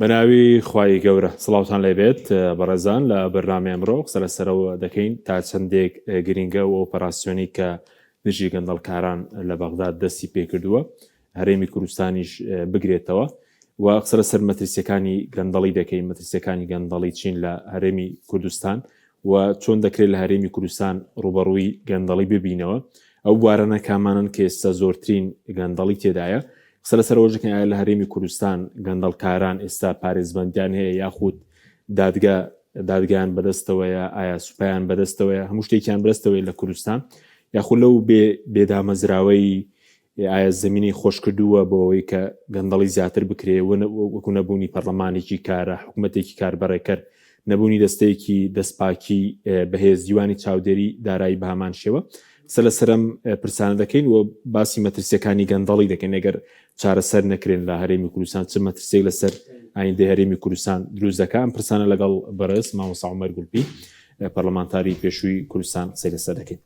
بەناوی خوای گەورە سڵاوتان لێبێت بەڕێزان لە بەرنامەی ئەمڕۆ قسە لەسەرەوە دەکەین تا چەندێک گرینگە و ئۆپەراسیۆنی کە دژی گەندەڵکاران لە بەغداد دەستی پێکردووە هەرێمی کوردستانیش بگرێتەوە و قسە لەسەر مەترسیەکانی گەندەڵی دەکەین مەترسیەکانی گەندەڵی چین لە هەرێمی کوردستان و چۆن دەکرێت لە هەرێمی کوردستان ڕوبەڕووی گەندەڵی ببینەوە ئەو بوارانە کامانن کە ئێستا زۆرترین گەندەڵی تێدایە قسە لەسەر ئەوەش دەکەین ئایا لە هەرێمی کوردستان گەندەڵکاران ئێستا پارێزبەندیان هەیە یاخود دادگا دادگایان بەدەستەوەیە ئایا سوپایان بەدەستەوەیە هەموو شتێکیان بەدەستەوەی لە کوردستان یاخود لەو بێ بێدامەزراوەی ئایا زمینی خۆش کردووە بۆ ئەوەی کە گەندەڵی زیاتر بکرێ وەکو نەبوونی پەرلەمانێکی کارە حکوومەتێکی کاربەڕێکەر نەبوونی دەستەیەکی دەستپاکی بەهێز دیوانی چاودێری دارایی بە هەمان شێوە قسە لەسەر ئەم پرسانە دەکەین و باسی مەترسیەکانی گەندەڵی دەکەین ئەگەر چارەسەر نەکرێن لە هەرێمی کوردستان چ مەترسیەک لەسەر ئایندەی هەرێمی کوردستان دروست دەکات ئەم پرسانە لەگەڵ بەڕێز مامۆستا عومەر گوڵپی پەرلەمانتاری پێشووی کوردستان قسەی لەسەر دەکەین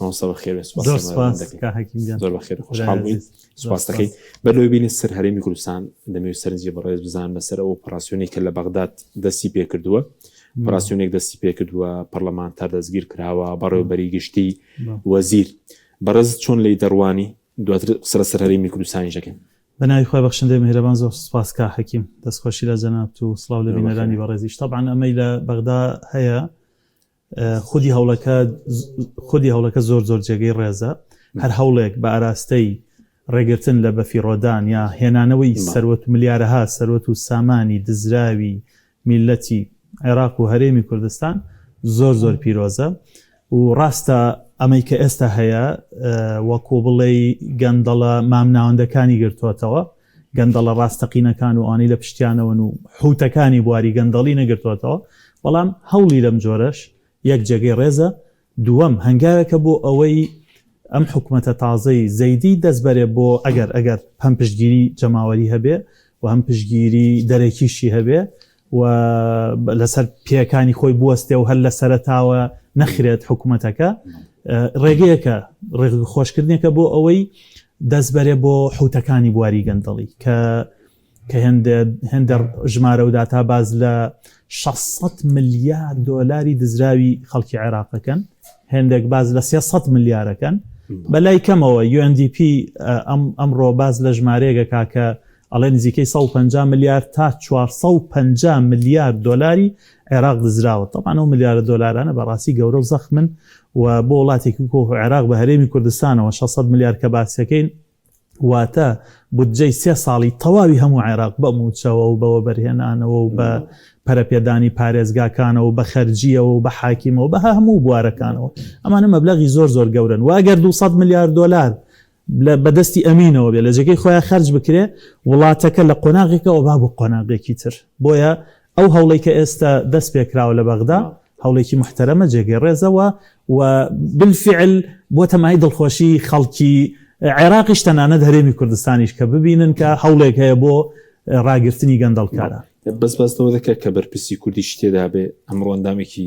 مامۆستا بەخێر بێن سوپاس زۆر سوپاس کاک حەکیم گیان. زۆر بەخێر خۆشحاڵ بووین سوپاس دەکەین بەر لەوەی بینە سەر هەرێمی کوردستان دەمەوێت سەرنجی بەڕێز بزانم لەسەر ئەو ئۆپەراسیۆنەی کە لە بەغداد دەستی پێکردووە ئۆپەراسیۆنێک دەستی پێکردووە پەرلەمانتار دەستگیر کراوە بەڕێوەبەری گشتی وەزیر بەڕێز چۆن لی دەڕوانی دواتر قسە لەسەر هەرێمی کوردستانیش دەکەین. بە ناوی خوای بەخشندەی میهرەبان زۆر سوپاس کاک حەکیم دەستخۆشی لە جەنابت و سڵاو لە بینەرانی بەڕێزیش تەبعەن ئەمەی لە بەغدا هەیە خودی هەوڵەکە خودی هەوڵەکە زۆر زۆر جێگەی ڕێزە هەر هەوڵێک بە ئاراستەی ڕێگرتن لە بەفیڕۆدان یا هێنانەوەی سەروەت ملیارەها سەروەت و سامانی دزراوی میللەتی عێراق و هەرێمی کوردستان زۆر زۆر پیرۆزە و ڕاستە ئەمەی کە ئێستا هەیە وەکو بڵێی گەندەڵە مامناوەندەکانی گرتووەتەوە گەندەڵە ڕاستەقینەکان و ئەوانەی لە پشتیانەوەن و حوتەکانی بواری گەندەڵی نەگرتووەتەوە، بەڵام هەوڵی لەم جۆرەش یەک جێگەی ڕێزە، دووەم هەنگاوێکە بۆ ئەوەی ئەم حکومەتە تازەی زەیدی دەست بەرێ بۆ ئەگەر ئەگەر هەم پشتگیری جەماوەری هەبێ و هەم پشتگیری دەرەکیشی هەبێ و لەسەر پێیەکانی خۆی بوەستێ و هەر لە سەرەتاوە نەخرێت حکوومەتەکە ڕێگەیەکە ڕێگەخۆشکردنێکە بۆ ئەوەی دەست بەرێ بۆ حوتەکانی بواری گەندەڵی کە کە هێندە هێندە ژمارە و داتا باز لە 600 ملیار دۆلاری دزراوی خەڵکی عێراقەکەن هێندێک باز لە 300 ملیارەکەن بەلای کەمەوە UNDP ئەم ئەمڕۆ باز لە ژمارەیەکە کە ئەڵێ نزیکەی 150 ملیار تا 450 ملیار دۆلاری عێراق دزراوە. تەبعەن ئەو ملیارە دۆلارانە بە ڕاستی گەورە و زەخمن و بۆ وڵاتێکی وەکو عێراق بە هەرێمی کوردستانەوە 600 ملیار کە باسەکەین واتە بودجەی سێ ساڵی تەواوی هەموو عێراق بە مووچەوە و بە وەبەرهێنانەوە و بە پەرەپێدانی پارێزگاکانەوە و بە خەرجییەوە و بە حاکیمەوە بە هەموو بوارەکانەوە ئەمانە مەبلەغی زۆر زۆر گەورەن و ئەگەر 200 ملیار دۆلار لە بە دەستی ئەمینەوە بێ لە جێگەی خۆیان خەرج بکرێ وڵاتەکە لە قۆناغێکەوە با بۆ قۆناغێکی تر بۆیە ئەو هەوڵێک کە ئێستا دەست پێکراوە لە بەغدا هەوڵێکی محتەرەمە جێگەی ڕێزەوە و بالفعل بۆتە مای دڵخۆشی خەڵکی عێراقیش تەنانەت هەرێمی کوردستانیش کە ببینن کە هەوڵێک هەیە بۆ ڕاگرتنی گەندەڵکاران. بەس باس لەوە دەکات کە بەرپرسی کوردیش تێدا بێ ئەمڕۆ ئەندامێکی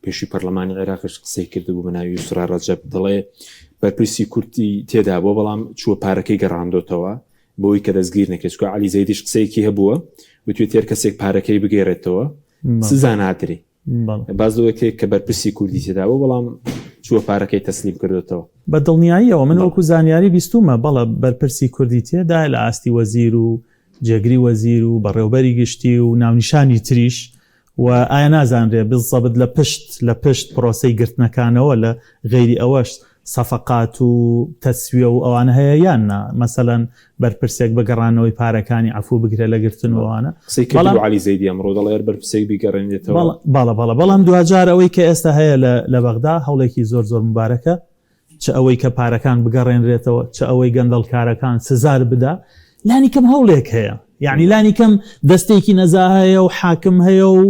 پێشووی پەرلەمانی عێراقیش قسەی کردبوو بە ناوی یوسرا ڕەجەب دەڵێ بەرپرسی کوردی تێدا بووە بەڵام چووە پارەکەی گەڕاندۆتەوە بۆی کە دەستگیر نەکرێت چونکە عەلی زەیدیش قسەیەکی هەبووە وتوێتی هەر کەسێک پارەکەی بگێڕێتەوە سزا نادرێ باس لەوە کرد کە بەرپرسی کوردی تێدا بوو بەڵام چووە پارەکەی تەسلیم کردوێتەوە. بە دڵنیاییەوە من وەکو زانیاری بیستومە بەڵێ بەرپرسی کوردی تێدایە لە ئاستی وەزیر و جێگری وەزیر و بەڕێوبەری گشتی و ناونیشانی تریش و ئایا نازانرێ بالزبط لە پشت لە پشت پرۆسەی گرتنەکانەوە لە غەیری ئەوەش سەفەقات و تەسویە و ئەوانە هەیە یان نا مەسەلەن بەرپرسێک بە گەڕانەوەی پارەکانی عەفوو بکرێ لە گرتن و ئەوانە قسەی کردبوو بەڵام عەلی زەیدی ئەمڕۆ دەڵێ هەر بەرپرسێک بیگەڕێنێتەوە. بەڵێ بەڵێ بەڵێ بەڵام دواجار ئەوەی کە ئێستا هەیە لە لە بەغدا هەوڵێکی زۆر زۆر موبارەکە چ ئەوەی کە پارەکان بگەڕێنرێتەوە، چ ئەوەی گەندەڵکارەکان سزار بدا، لانی کەم هەوڵێک هەیە. یەعنی لانی کەم دەستەیەکی نەزاهە هەیە و حاکم هەیە و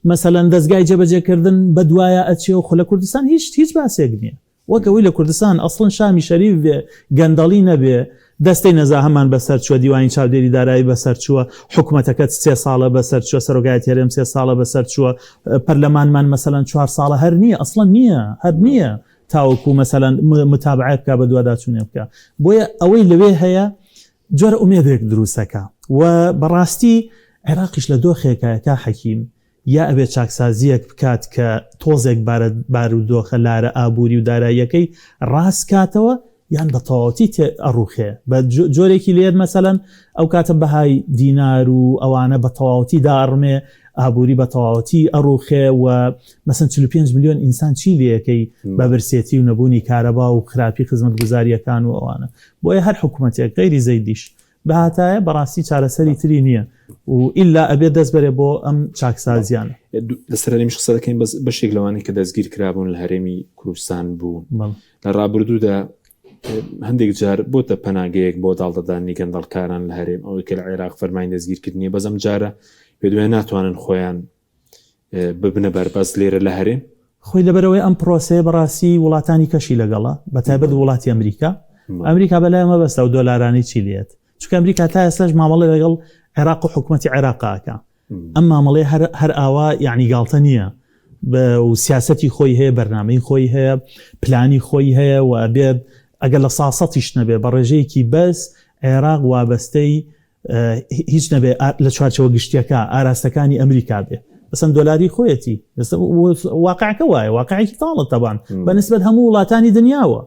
مەسەلەن دەزگای جێبەجێکردن بەدوایا ئەچێ و خۆ لە کوردستان هیچ هیچ باسێک نییە. وەک ئەوەی لە کوردستان ئەسڵەن شامی شەریف بێ، گەندەڵی نەبێ، دەستەی نەزاهەمان بەسەر چووە، دیوانی چاودێری دارایی بەسەر چووە، حکومەتەکەت سێ ساڵە بەسەر چووە، سەرۆکایەتی هەرێم سێ ساڵە بەسەر چووە، پەرلەمانمان مەسەلەن چوار ساڵە هەر نییە، ئەسڵەن نییە، هەر نییە. تاوەکو مەسەلەن متابعە بکا بەدواداچوونێ بکا بۆیە ئەوەی لەوێ هەیە جۆرە ئومێدێک دروستەکە و بەڕاستی. عێراقیش لە دۆخێکایە کا حەکیم یا ئەبێ چاکسازییەک بکات کە تۆزێک بارە بارودۆخە لارە ئابووری و داراییەکەی ڕاست کاتەوە یان بە تەواوەتی تێ ئەڕوخێ بە جۆرێکی لێت مەسەلەن ئەو کاتە بەهای دینار و ئەوانە بە تەواوەتی داڕمێ ئابووری بە تەواوەتی ئەڕوخێ و مەسەن 45 ملیۆن ئینسان چی لەکەی بە برسێتی و نەبوونی کارەبا و خراپی خزمەتگوزارییەکان و ئەوانە بۆیە هەر حکوومەتێک غەیری زەیدیش بهاتایە بەڕاستی چارەسەری تری نییە و ئیلا ئەبێ دەست بەرێ بۆ ئەم چاکسازیانە. لەسەر هەرێمیش قسە دەکەین بەس بەشێک لەوانەی کە دەستگیر کرابوون لە هەرێمی کوردستان بوون لە ڕابردوودا هەندێک جار بۆتە پەناگەیەک بۆ داڵدەدانی گەندەڵکاران لە هەرێم ئەوەی کە لە عێراق فەرمانی دەستگیرکردنی بەس ئەم جارە پێدوێ ناتوانن خۆیان ببنە بەربەست لێرە لە هەرێم؟ خۆی لەبەرئەوەی ئەم پرۆسەیە بەڕاستی وڵاتانی کەشی لەگەڵە بەتایبەت وڵاتی ئەمریکا ئەمریکا بەلای مەبەستە ئەو دۆلارانەی چی لێت چونکە ئەمریکا تا ئێستاش مامەڵە لەگەڵ عێراق و حکوومەتی عێراقا ئەکا ئەم مامەڵەیە هەر هەر ئاوا یعنی گاڵتە نییە و سیاسەتی خۆی هەیە بەرنامەی خۆی هەیە پلانی خۆی هەیە و ئەبێت ئەگەر لە ساسەتیش نەبێ بە ڕێژەیەکی بەس عێراق وابەستەی هیچ نەبێ لە چوارچەوە گشتیەکە ئاراستەکانی ئەمریکا بێ ئەسەن دۆلاری خۆیەتی واقعەکە وایە واقعێکی تاڵە تەبان بە نسبەت هەموو وڵاتانی دنیاوە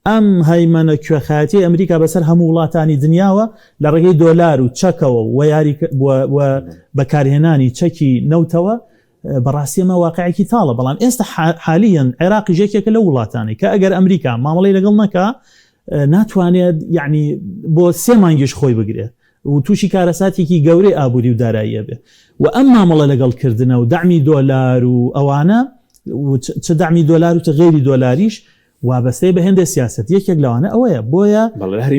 ئەم هەیمەنە کوێخایەتی ئەمریکا بەسەر هەموو وڵاتانی دنیاوە لە ڕێگەی دۆلار و چەکەوە و یاری بەکارهێنانی چەکی نەوتەوە بەڕاستی ئەمە واقعێکی تاڵە بەڵام ئێستا حالیەن عێراقیش یەکێکە لەو وڵاتانەی کە ئەگەر ئەمریکا مامەڵەی لەگەڵ نەکا ناتوانێت یعنی بۆ سێ مانگیش خۆی بگرێت و تووشی کارەساتێکی گەورەی ئابووری و داراییە بێ و ئەم مامەڵە لەگەڵ کردنە و دەعمی دۆلار و ئەوانە چ دەعمی دۆلار و چ غەیری دۆلاریش وابەستەیە بە هێندێ سیاسەت یەکێک لەوانە ئەوەیە بۆیە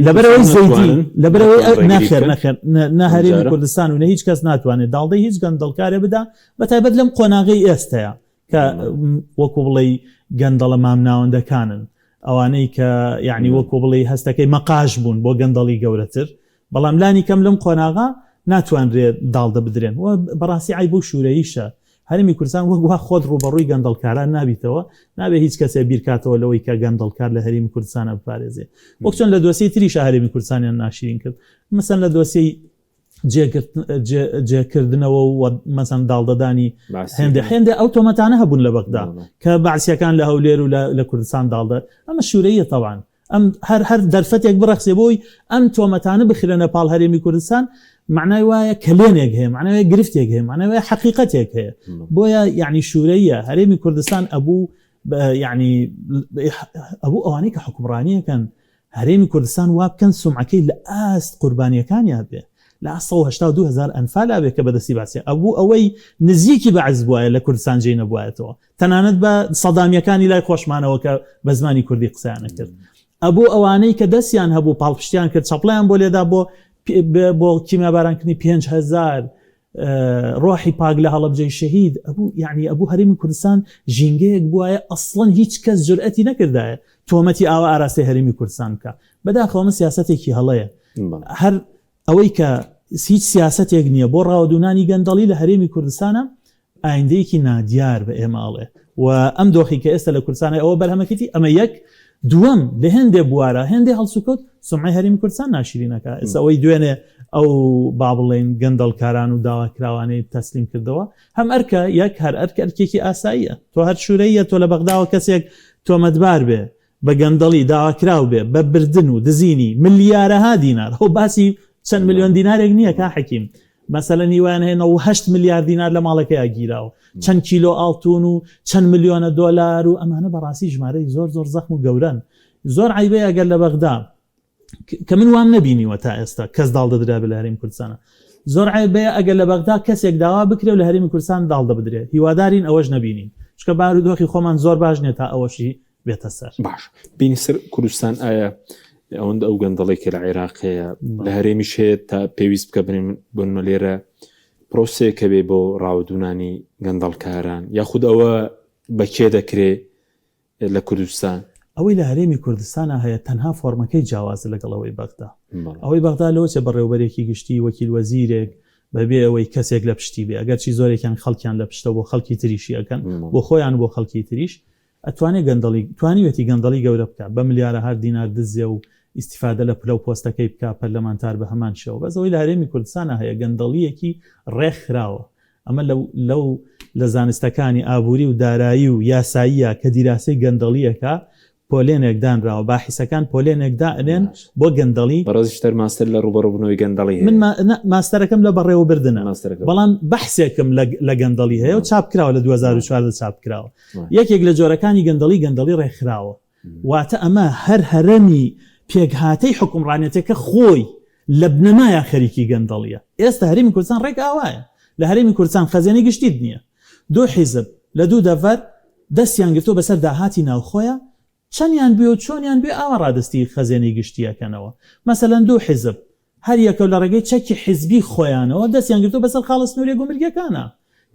لەبەرەوەی زەیدی لەبەرەوەی نەخێر نەخێر نە هەرێمی کوردستان و نە هیچ کەس ناتوانێت داڵدەی هیچ گەندەڵکارێ بدا بە تایبەت لەم قۆناغەی ئێستەیە کە وەکو بڵێی گەندەڵە مامناوەندەکانن ئەوانەی کە یعنی وەکو بڵێی هەستەکەی مەقاش بوون بۆ گەندەڵی گەورەتر بەڵام لانی کەم لەم قۆناغە ناتوانرێت داڵدە بدرێن و بەڕاستی عیب و شوورەییشە هەرێمی کوردستان وەک وا خۆت ڕووبەڕووی گەندەڵکاران نابیتەوە، نابێ هیچ کەسێ بیرکاتەوە لەوەی کە گەندەڵکار لە هەرێمی کوردستانا بپارێزێ. وەک چۆن لە دۆسیەی تریشا هەرێمی کوردستانیان ناشرین کرد. مەسەن لە دۆسیەی جێکردنەوە و مەسەن داڵدەدانی هێندێ هێندێ ئەو تۆمەتانە هەبوون لە بەغدا کە بەعسیەکان لە هەولێر و لە کوردستان داڵدە ئەمە شوورەییە تەبعەن. ئەم هەر هەر دەرفەتێک بڕەخسێ بۆی ئەم تۆمەتانە بخرێنە پاڵ هەرێمی کوردستان معنای وایە کەلێنێک هەیە معنای وایە گرفتێک هەیە معنای وایە حەقیقەتێک هەیە بۆیە یعنی شوورەیە هەرێمی کوردستان ئەبوو یعنی ئەبوو ئەوانەی کە حکومڕانیەکەن هەرێمی کوردستان وا بکەن سومعەکەی لە ئاست قوربانیەکانیا بێ لە 182 هزار ئەنفال ئابێ کە بەدەستی بەعسیە ئەبوو ئەوەی نزیکی بەعس بوایە لە کوردستان جێی نەبوایەتەوە تەنانەت بە سەدامیەکانی لای خۆشمانەوە کە بە زمانی کوردی قسەیان ئەکرد ئەبوو ئەوانەی کە دەستیان هەبوو پاڵپشتیان کرد چەپڵیان بۆ لێدا بۆ بۆ کیمیابارانکردنی 5000 ڕۆحی پاک لە هەڵەبجەی شەهید ئەبوو یعنی ئەبوو هەرێمی کوردستان ژینگەیەک بواە ئەسڵەن هیچ کەس جورئەتی نەکردایە تۆمەتی ئاوا ئاراستەی هەرێمی کوردستان بکە بەداخەوە من سیاسەتێکی هەڵەیە هەر ئەوەی کە هیچ سیاسەتێک نییە بۆ ڕاوەدوونانی گەندەڵی لە هەرێمی کوردستانە ئایندەیەکی نادیار بە ئێمە ئەڵێ و ئەم دۆخی کە ئێستا لە کوردستانە ئەوە بەرهەمەکەتی ئەمە یەک دووەم لە هێندێ بوارە هێندێ هەڵسوکەوت سومعەی هەرێمی کوردستان ناشرینەکە ئێستا ئەوەی دوێنێ ئەو با بڵێین گەندەڵکاران و داواکراوانەی تەسلیم کردەوە هەم ئەرکە یەک هەر ئەرکە ئەرکێکی ئاساییە تۆ هەر شورەیە تۆ لە بەغداوە کەسێک تۆمەتبار بێ بە گەندەڵی داواکراو بێ بە بردن و دزینی ملیارەها دینار خۆ باسی چەند ملیۆن دینارێک نییە کا حەکیم مەسەلەن هیوایان هەیە 98 ملیار دینار لە ماڵەکەیا گیراوە چەند کیلۆ ئاڵتون و چەند ملیۆنە دۆلار و ئەمانە بەڕاستی ژمارەی زۆر زۆر زەخم و گەورەن زۆر عیبەیە ئەگەر لە بەغدا کە من وام نەبینیوە تا ئێستا کەس داڵدە درابێ لە هەرێمی کوردستانە زۆر عەیبەیە ئەگەر لە بەغدا کەسێک داوا بکرێ و لە هەرێمی کوردستان داڵدە بدرێ هیوادارین ئەوەش نەبینین چونکە بارودۆخی خۆمان زۆر باش نیە تا ئەوەشی بێتە سەر. باش بینی سەر کوردستان ئایا ئەوەندە ئەو گەندەڵی کە لە عێراق هەیە لە هەرێمیش هەیە تا پێویست بکە بنێن بۆنمە لێرە پرۆسەیەکە بێ بۆ ڕاودونانی گەندەڵکاران یاخود ئەوە بە کێ دەکرێ لە کوردستان؟ ئەوەی لە هەرێمی کوردستانا هەیە تەنها فۆرمەکەی جیاوازە لەگەڵ ئەوەی بەغدا. ئەوەی بەغدا لەوەچێ بەڕێوەبەرێکی گشتی، وەکیل وەزیرێک، بەبێ ئەوەی کەسێک لە پشتی بێ، ئەگەرچی زۆرێکیان خەڵکیان لە پشتە بۆ خەڵکی تریشی ئەکەن، بۆ خۆیان و بۆ خەڵکی تریش، ئەتوانێ گەندەڵی، توانیوێتی گەندەڵی گەورە بکا، بە ملیارەها دینار دزێ و ئیستیفادە لە پلە و پۆستەکەی بکا، پەرلەمانتار بە هەمان شێوە. بەس ئەوەی لە هەرێمی کوردستانا هەیە گەندەڵییەکی ڕێکخراوە. ئەمە لە لەو لە زانستەکانی ئابووری و دارایی و یاساییە کە دیراسەی گەندەڵییەکە پۆلێنێک دانراوە، باحیسەکان پۆلێنێک دائەنێن بۆ گەندەڵی. بەڕێزیشت هەر ماستەر لە ڕووبەڕووبوونەوەی گەندەڵی هەیە؟ من ماستەرەکەم لە بەڕێوەبردنە، بەڵام بەحسێکم لە گەندەڵی هەیە و چاپ کراوە لە 2014 چاپ کراوە. یەکێک لە جۆرەکانی گەندەڵی، گەندەڵی ڕێکخراوە. واتە ئەمە هەر هەرەمی پێکهاتەی حوکمڕانێتەکە خۆی لە بنەمایا خەریکی گەندەڵییە. ئێستا هەرێمی کوردستان ڕێک ئاوایە. لە هەرێمی کوردستان خەزێنەی گشتیت نییە. دوو حیزب لە دوو دەڤەر دەستیان گرتووە بەسەر داهاتی ناوخۆیا، چەندیان بوێ و چۆنیان بوێ ئاوا ڕادەستی خەزێنەی گشتی ئەکەنەوە. مەسەلەن دوو حیزب هەر یەکەو لە ڕێگەی چەکی حیزبی خۆیانەوە دەستیان گرتووە بەسەر خاڵە سنووریە گومرگیەکانا.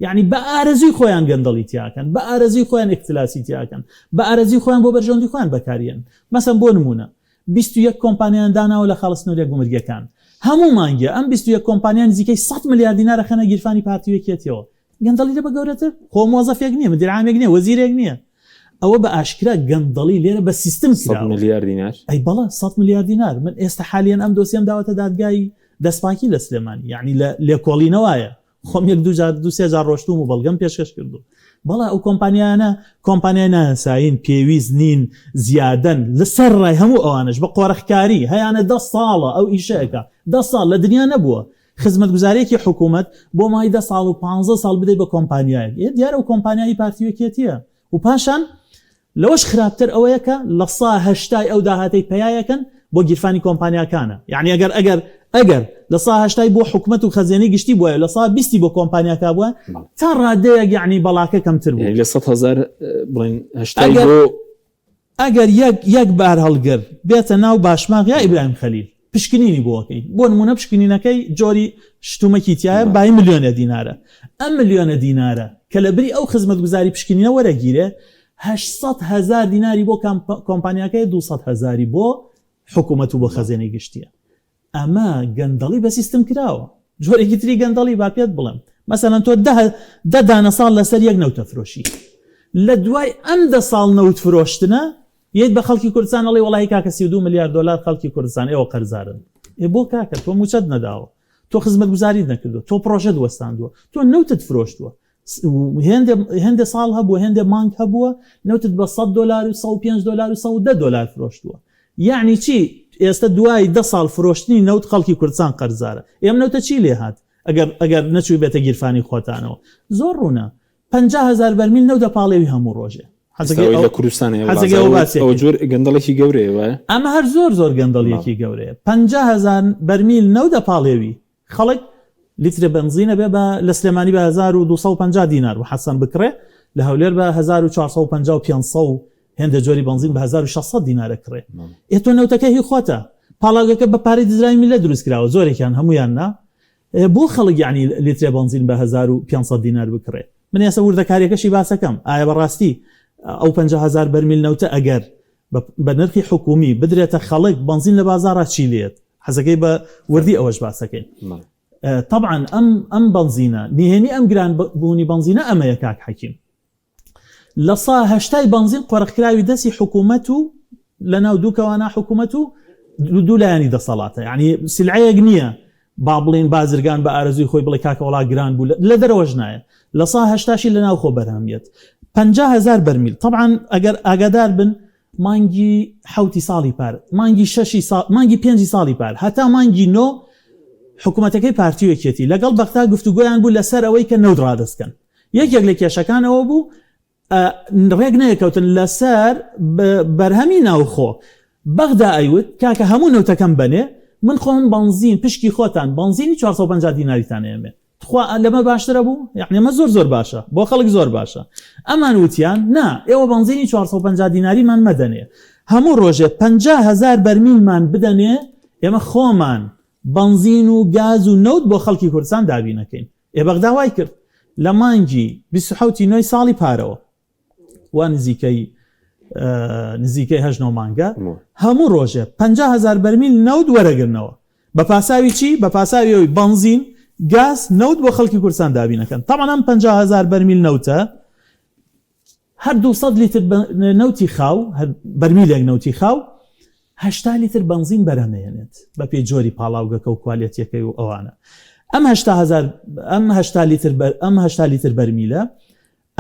یەعنی بە ئارەزووی خۆیان گەندەڵی تیا ئەکەن، بە ئارەزووی خۆیان ئیختلاسی تیا ئەکەن، بە ئارەزووی خۆیان بۆ بەرژەوەندی خۆیان بەکاریەن. مەسەن بۆ نموونە 21 کۆمپانیایان داناوە لە خاڵە سنووریە گومرگیەکان. هەموو مانگێ ئەم 21 کۆمپانیا نزیکەی 100 ملیار دینار ئەخەنە گیرفانی پارتی و یەکێتیەوە. گەندەڵی لەمە گەورەتر؟ خۆ مۆزەفێک نییە، مدیر عامێک نییە، وەزیرێک نییە. ئەوە بە ئاشکرا گەندەڵی لێرە بە سیستم کراوە. ملیار دینار؟ ئەی بەڵێ 100 ملیار دینار. من ئێستا حالیەن ئەم دۆسیەم داوەتە دادگای دەستپاکی لە سلێمانی. یەعنی لە لێکۆڵینەوایە. خۆم یەک دوو جار دوو سێ جار ڕۆشتووم و بەڵگەم پێشکەش کردووە. بەڵێ ئەو کۆمپانیایانە کۆمپانیای نایاسایین، پێویست نین، زیادەن، لەسەر ڕای هەموو ئەوانەش بە قۆرخکاری هەیانە دە ساڵە ئەو ئیشە ئەکا. دە ساڵ لە دنیا نەبووە خزمەتگوزاریەکی حکومەت بۆ ماوەی دە ساڵ و پانزە ساڵ بدەی بە کۆمپانیایەک ئێ دیارە ئەو کۆمپانیا هی پارتی و یەکێتیە و پاشان لەوەش خراپتر ئەوەیە کە لە سا هەشتای ئەو داهاتەی پەیایەکەن بۆ گیرفانی کۆمپانیاکانە یعنی ئەگەر ئەگەر ئەگەر لە سا هەشتای بۆ حکومەت و خەزێنەی گشتی بوایە لە سا بیستی بۆ کۆمپانیاکە بووە تا ڕادەیەک یعنی بەڵاکە کەمتر بوو لە 100 هەزار بڵێن هەشتای بۆ ئەگەر یەک یەک بارهەڵگر بێتە ناو باشماخ یا ئیبراهیم خەلیل پشکنینی بۆ ئەکەی بۆ نمونە پشکنینەکەی جۆری شتومەکی تایە بای ملیۆنە دینارە ئەم ملیۆنە دینارە کە لە بری ئەو خزمەتگوزاری پشکنینە وەرەگیرێ 800 هەزار دیناری بۆ کۆمپانیاکەی 200 هەزاری بۆ حکوومەت و بۆ خەزێنەی گشتیە ئەمە گەندەڵی بە سیستم کراوە. جۆرێکی تری گەندەڵی با پێت بڵێم. مەسەلەن تۆ دە دە دانە ساڵ لەسەر یەک نەوت ئەفرۆشی. لە دوای ئەم دە ساڵ نەوت فرۆشتنە یەیت بە خەڵکی کوردستان ئەڵێی وەڵاهی کاکە 32 ملیار دۆلار خەڵکی کوردستان ئێوە قەرزارن. ئێ بۆ کاکە تۆ مووچەت نەداوە. تۆ خزمەتگوزاریت نەکردووە. تۆ پڕۆژەت وەستاندووە. تۆ نەوتت فرۆشتووە. هێندێ هێندێ ساڵ هەبووە هێندێ مانگ هەبووە نەوتت بە 100 دۆلار و 105 دۆلار و 110 دۆلار فرۆشتووە یعنی چی ئێستا دوای دە ساڵ فرۆشتنی نەوت خەڵکی کوردستان قەرزارە ئێم نەوتە چی لێ هات ئەگەر ئەگەر نەچووی بێتە گیرفانی خۆتانەوە زۆر ڕوونە 50 هەزار بەرمیل نەوتە پاڵێوی هەموو ڕۆژێ لە کوردستان ئەو جۆر گەندەڵێکی گەورەیە وایە ئەمە هەر زۆر زۆر گەندەڵیەکی گەورەیە 50 هەزار بەرمیل نەوتە پاڵێوی خەڵک لیترێ بەنزین ئەبێ بە لە سلێمانی بە 1250 دینار و حەسەن بکڕێ، لە هەولێر بە 1450 و 500 و هێندە جۆری بەنزین بە 1600 دینار ئەکڕێ. ئێ تۆ نەوتەکە هی خۆتە، پاڵاوگەکە بە پارەی دزراوی میللەت دروست کراوە، زۆرێکیان هەموویان نا، ئێ بۆ خەڵک یەعنی لیترێ بەنزین بە 1500 دینار بکڕێ؟ من ئێستا وردەکاریەکەشی باسەکەم، ئایا بەڕاستی ئەو 50 هەزار بەرمیل نەوتە ئەگەر بە نرخی حکوومی بدرێتە خەڵک بەنزین لە بازاڕا چی لێت؟ حەزەکەی بە وردی ئەوەش باسەکەین طبعا ئەم ئەم بەنزینە نهێنی ئەم گران بوونی بەنزینە ئەمەیە کاک حەکیم لە سا هەشتای بەنزین قۆرخکراوی دەستی حکوومەت و لە ناو دووکەوانە حکوومەت و دوو لایەنی دەسەڵاتە یعنی سلعەیەک نییە با بڵین بازرگان بە ئارەزوی خۆی بڵێ کاکە وڵا گران بوو لە دەرەوەش نایە لە سا هەشتاشی لە ناوخۆ بەرهەمیەت 50 هزار بەرمیل طبعا ئەگەر ئاگادار بن مانگی حەوتی ساڵی پار، مانگی شەشی ساڵ، مانگی پێنجی ساڵی پار هەتا مانگی نۆ حکومەتەکەی پارتی و یەکێتی لەگەڵ بەغدا گفتوگۆیان بوو لەسەر ئەوەی کە نەوت ڕادەست کەن. یەکێک لە کێشەکان ئەوە بوو ڕێک نەیەکەوتن لەسەر بەرهەمی ناوخۆ. بەغدا ئەیوت کاکە هەموو نەوتەکەم بەنێ من خۆم بەنزین پشکی خۆتان بەنزینی 450 دیناریتان ئەیەمێ. تخوا لەمە باشترە بوو؟ یەعنی ئەمە زۆر زۆر باشە بۆ خەڵک زۆر باشە. ئەمان وتیان نا ئێوە بەنزینی 450 دیناریمان مەدەنێ هەموو ڕۆژێ 50 هەزار بەرمیلمان بدەنێ ئێمە خۆمان بەنزین و گاز و نەوت بۆ خەڵکی کوردستان دابینەکەین. ئێ بەغدا وای کرد لە مانگی 27 ی نۆی ساڵی پارەوە وا نزیکەی نزیکەی هەشت نۆ مانگە هەموو ڕۆژێ 50 هەزار بەرمیل نەوت وەرەگرنەوە بە پاساوی چی؟ بە پاساوی ئەوەی بەنزین، گاز، نەوت بۆ خەڵکی کوردستان دابینەکەن. تەبعەن ئەم 50 هەزار بەرمیل نەوتە هەر 200 لیتر نەوتی خاو، هەر بەرمیلێک نەوتی خاو 80 لیتر بەنزین بەرهەمەیەنێت بەپێی جۆری پاڵاوگەکە و کوالێتیەکەی و ئەوانە. ئەم 80 هەزار ئەم 80 لیتر بەر ئەم 80 لیتر بەرمیلە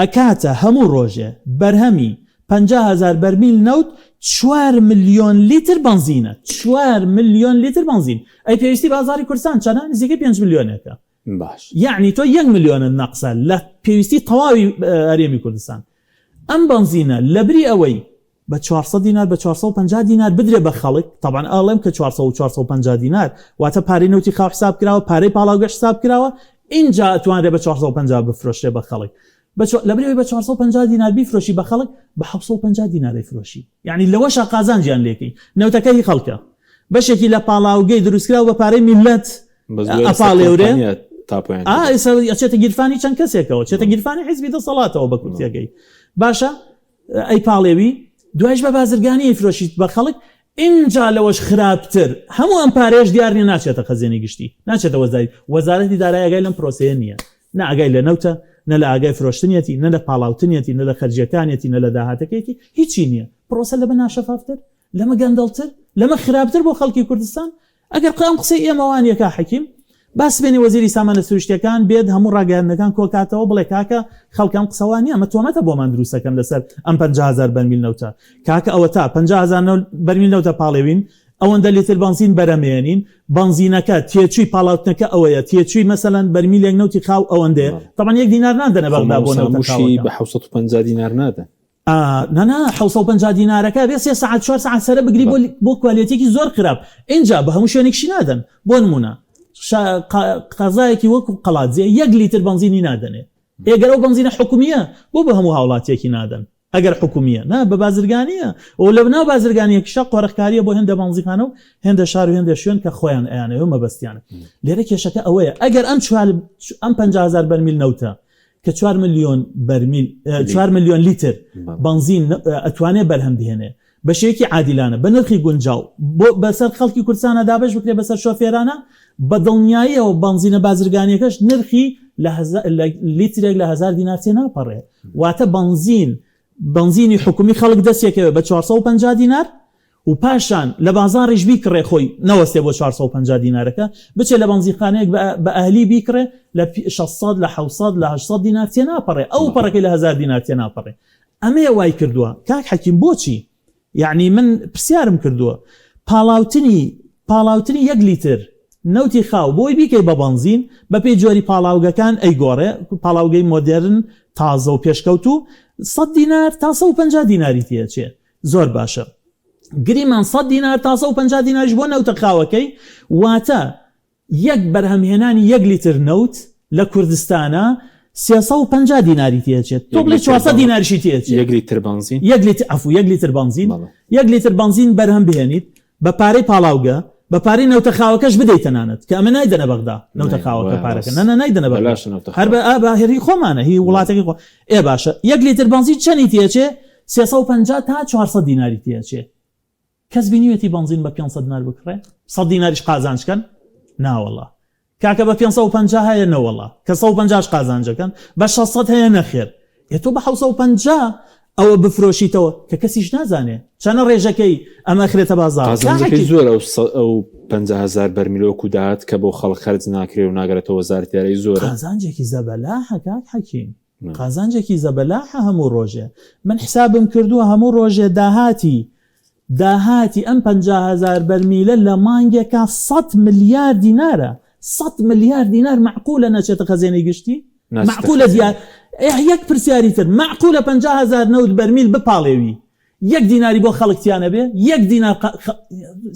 ئەکاتە هەموو ڕۆژێ بەرهەمی 50 هەزار بەرمیل نەوت چوار ملیۆن لیتر بەنزینە چوار ملیۆن لیتر بەنزین ئەی پێویستی بازاڕی کوردستان چەنە نزیکەی پێنج ملیۆنێکە باش. یەعنی تۆ یەک ملیۆنت نەقسە لە پێویستی تەواوی هەرێمی کوردستان. ئەم بەنزینە لەبری ئەوەی بە 400 دینار بە 450 دینار بدرێ بە خەڵک، تەبعەن ئەڵێم کە 400 و 450 دینار واتە پارەی نەوتی خاو حساب کراوە، پارەی پاڵاوگەش حساب کراوە، ئینجا ئەتوانرێ بە 450 بفرۆشرێ بە خەڵک. بە لەبری ئەوەی بە 450 دینار بیفرۆشی بە خەڵک بە 750 دینار ئەیفرۆشی. یەعنی لەوەشا قازانجیان لێکەی. نەوتەکە هی خەڵکە. بەشێکی لە پاڵاوگەی دروستکراو بە پارەی میللەت ئەپاڵێورێ ئەچێتە گیرفانی چەند کەسێکەوە چێتە گیرفانی حیزبی دەسەڵاتەوە بە کورتیەکەی باشە ئەی پاڵێوی دوایش بە بازرگانی فرۆشیت بە خەڵک اینجا لەوەش خراپتر هەموو ئەم پارێش دیار نیە ناچێتە خەزێنی گشتی ناچێتە وەزاری وەزارەتی دارایی ئاگای لەم پرۆسەیە نییە نە ئاگای لە نەوتە نە لە ئاگای فرۆشتنیەتی نە لە پاڵاوتنیەتی نە لە خەرجیەکانیەتی نە لە داهاتەکەیەتی هیچی نییە پرۆسە لەمە ناشەفافتر لەمە گەندەڵتر لەمە خراپتر بۆ خەڵکی کوردستان ئەگەر ئەم قسەی ئێمە وا نیە کاک حەکیم، با سبەینێ وەزیری سامانە سروشتیەکان بێت هەموو ڕاگەیاندنەکان کۆکاتەوە بڵێ کاکە خەڵک ئەم قسە وا نیە ئەمە تۆمەتە بۆمان دروست ئەکەن لەسەر ئەم 50 هەزار بەرمیل نەوتە کاکە ئەوەتا 50 هەزار بەرمیل نەوتە پاڵێوین ئەوەندە لیتر بەنزین بەرەمێنین بەنزینەکە تێچووی پاڵاوتنەکە ئەوەیە تێچووی مەسەلەن بەرمیلێک نەوتی خاو ئەوەندەیە تەبعەن یەک دینار نادەنە بەغدا بۆ نەوتە خاوەکە. بە 750 دینار نادەن. ئا نا نا 750 دینارەکە ئەبێ سێ سەعات چوار سەعات سەرە بگری بۆ بۆ کوالێتیەکی زۆر خراپ ئینجا بە هەموو شوێنێکشی نادەن بۆ نمونە قەزایەکی وەکو قەڵادزێ یەک لیتر بەنزینی نادەنێ ئێگەر ئەو بەنزینە حکومیە بۆ بە هەموو هاوڵاتیەکی نادەن ئەگەر حکومیە نا بە بازرگانیە و لە ناو بازرگانیەکیشا قۆرخکاریە بۆ هێندە بەنزیخانە و هێندە شار و هێندە شوێن کە خۆیان ئەیانەوێ و مەبەستیانە لێرە کێشەکە ئەوەیە ئەگەر ئەم چوار ئەم 50000 بەرمیل نەوتە کە چوار ملیۆن بەرمیل چوار ملیۆن لیتر بەنزین ئەتوانێ بەرهەم بهێنێ بە شێوەیەکی عادیلانە بە نرخی گونجاو بۆ بەسەر خەڵکی کوردستانە دابەش بکرێ بەسەر شۆفێرانە بە دڵنیاییەوە بەنزینە بازرگانیەکەش نرخی لە لیترێک لە هەزار دینار تێ ناپەڕێ واتە بەنزین بەنزینی حکومی خەڵک دەستیەکەوێ بە 450 دینار و پاشان لە بازاڕیش بیکڕێ خۆی نەوەستێ بۆ 450 دینارەکە بچێ لە بەنزینخانەیەک بە ئەهلی بیکڕێ لە 600 لە 700 لە 800 دینار تێناپەڕێ ئەو پەڕەکەی لە 1000 دینار تێناپەڕێ ئەمەیە وای کردووە کاک حەکیم بۆچی یعنی من پرسیارم کردووە پاڵاوتنی پاڵاوتنی یەک لیتر نەوتی خاو بۆی بیکەی بە بەنزین بەپێی جۆری پاڵاوگەکان ئەیگۆڕێ پاڵاوگەی مۆدێرن تازە و پێشکەوتوو 100 دینار تا 150 دیناری تێچێ زۆر باشە گریمان 100 دینار تا 150 دیناریش بۆ نەوتە خاوەکەی واتە یەک بەرهەمهێنانی یەک لیتر نەوت لە کوردستانا 350 دیناری تێچێت تۆ بڵێ 400 دیناریشی تێچێت یەک لیتر بەنزین یەک لیتر عەفو یەک لیتر بەنزین یەک لیتر بەنزین بەرهەم بهێنیت بە پارەی پاڵاوگە بە پارەی نەوتە خاوەکەش بدەیت تەنانەت کە ئەمە نایدەنە بەغدا نەوتە خاوەکە پارەکە نە نە نایدەنە بەغدا هەر بە ئا بە هی خۆمانە هی وڵاتەکەی خۆ ئێ باشە یەک لیتر بەنزین چەنی تێچێ 350 تا 400 دیناری تێچێ کەس بینیوێتی بەنزین بە 500 دینار بکڕێ 100 دیناریش قازانج کەن ناوەڵا کاکە بە 550 هەیە نەوەڵا کە 150 قازانجەکەن بە 600 هەیە نەخێر ئێ تۆ بە 750 ئەوە بفرۆشیتەوە کە کەسیش نازانێ چەنە ڕێژەکەی ئەمە ئەخرێتە بازاڕ قازانجەکەی زۆر ئەو ئەو 50000 بەرمیل وەکو داهات کە بۆ خەڵک خەرج ناکرێ و ناگەرێتەوە وەزارەتی دارایی زۆرە قازانجێکی زەبەلاحە کاک حەکیم قازانجێکی زەبەلاحە هەموو ڕۆژێ من حسابم کردووە هەموو ڕۆژێ داهاتی داهاتی ئەم 50000 بەرمیلە لە مانگێکا 100 ملیار دینارە 100 ملیار دینار مەعقولە نەچێتە خەزێنەی گشتی مەعقولە دیار یەک پرسیاری تر مەعقولە 50000 نەوت بەرمیل بپاڵێوی یەک دیناری بۆ خەڵک تیا نەبێ یەک دینار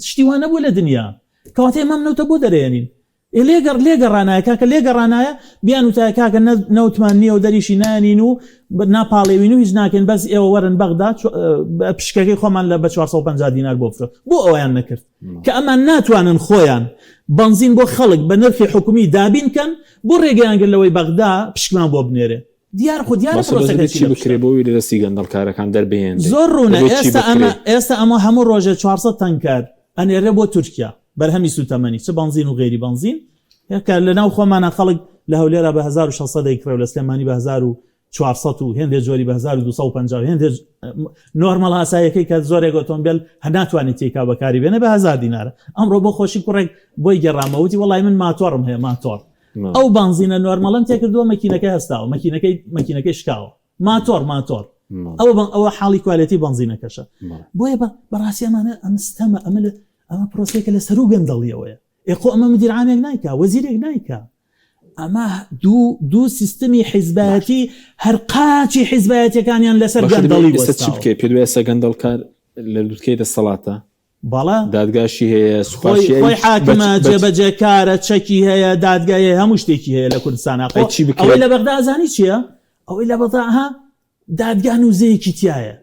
شتی وا نەبووە لە دنیا کەواتە ئێمە ئەم نەوتە بۆ دەرێنین ئێ لێگەڕ لێگەڕانایە کاکە لێگەڕانایە بیان وتایە کاکە نە نەوتمان نییە و دەریشی نانین و ناپاڵێوین و هیچ ناکەین بەس ئێوە وەرن بەغدا پشکەکەی خۆمان لە بە 450 دینار بۆ بفرۆ بۆ ئەویان نەکرد کە ئەمان ناتوانن خۆیان بەنزین بۆ خەڵک بە نرخی حکومی دابین کەن بۆ ڕێگەیان گرت لەوەی بەغدا پشکمان بۆ بنێرێ دیار خۆ دیارە پرۆسەکە چی بکرێ بۆ وی لە دەستی گەندەڵکارەکان دەربهێنرێ زۆر ڕوونە ئێستا ئەمە ئێستا ئەمە هەموو ڕۆژێ 400 تەنکەر ئەنێرێ بۆ تورکیا بەرهەمی سوتەمەنی چ بەنزین و غەیری بەنزین کە لە ناو خۆمانە خەڵک لە هەولێرا بە 1600 دەیکڕێ و لە سلێمانی بە 1400. 400 و هێندێ جۆری بە 1250 و هێندێ نۆرمەڵ ئاسایەکەی کە زۆرێک ئۆتۆمبیل هەر ناتوانێت تێکا بەکاری بێنێ بە 1000 دینارە. ئەمڕۆ بۆ خۆشی کوڕێک بۆی گێڕامەوە وتی وەڵی من ماتۆڕم هەیە ماتۆڕ ئەو بانزینە نۆرمەڵەم تێکردووە مەکینەکەی هەستاوە مەکینەکەی مەکینەکەی شکاوە ماتۆڕ ماتۆڕ ئەوە ئەوە حاڵی کوالێتی بەنزینەکەشە بۆیە بە بەڕاستی ئەمانە ئەمە ستەمە ئەمە لە ئەمە پرۆسەیەکە لە سەرو گەندەڵیەوەیە ئێ خۆ ئەمە مدیر عامێک نایکا وەزیرێک نایکا ئەمە دوو دوو سیستمی حیزبایەتی هەر قاچی حیزبایەتەکانیان لەسەر گەندەڵی ئێستا چی بکەی پێ ئێستا گەندەڵکار لە لوتکەی دەسەڵاتە بەڵێ دادگاشی هەیە سوپاشی خۆی حاکمە جێبەجێکارە چەکی هەیە دادگای هەیە هەموو شتێکی هەیە لە کوردستانا خۆ چی بکرێت؟ ئەوەی لە بەغدا ئەزانی چییە ئەوەی لە بەغدا ها دادگا نوزەیەکی تایە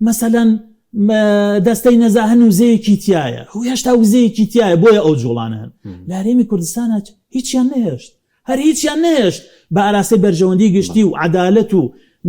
مەسەلەن دەستەی نەزاهە نوزەیەکی تایە هێشتا وزەیەکی تایە بۆیە ئەو جوڵانە هەن لە هەرێمی کوردستانە هیچیان نەهێشت هەر هیچیان نەهێشت بە ئاراستەی بەرژەوەندی گشتی و عەدالەت و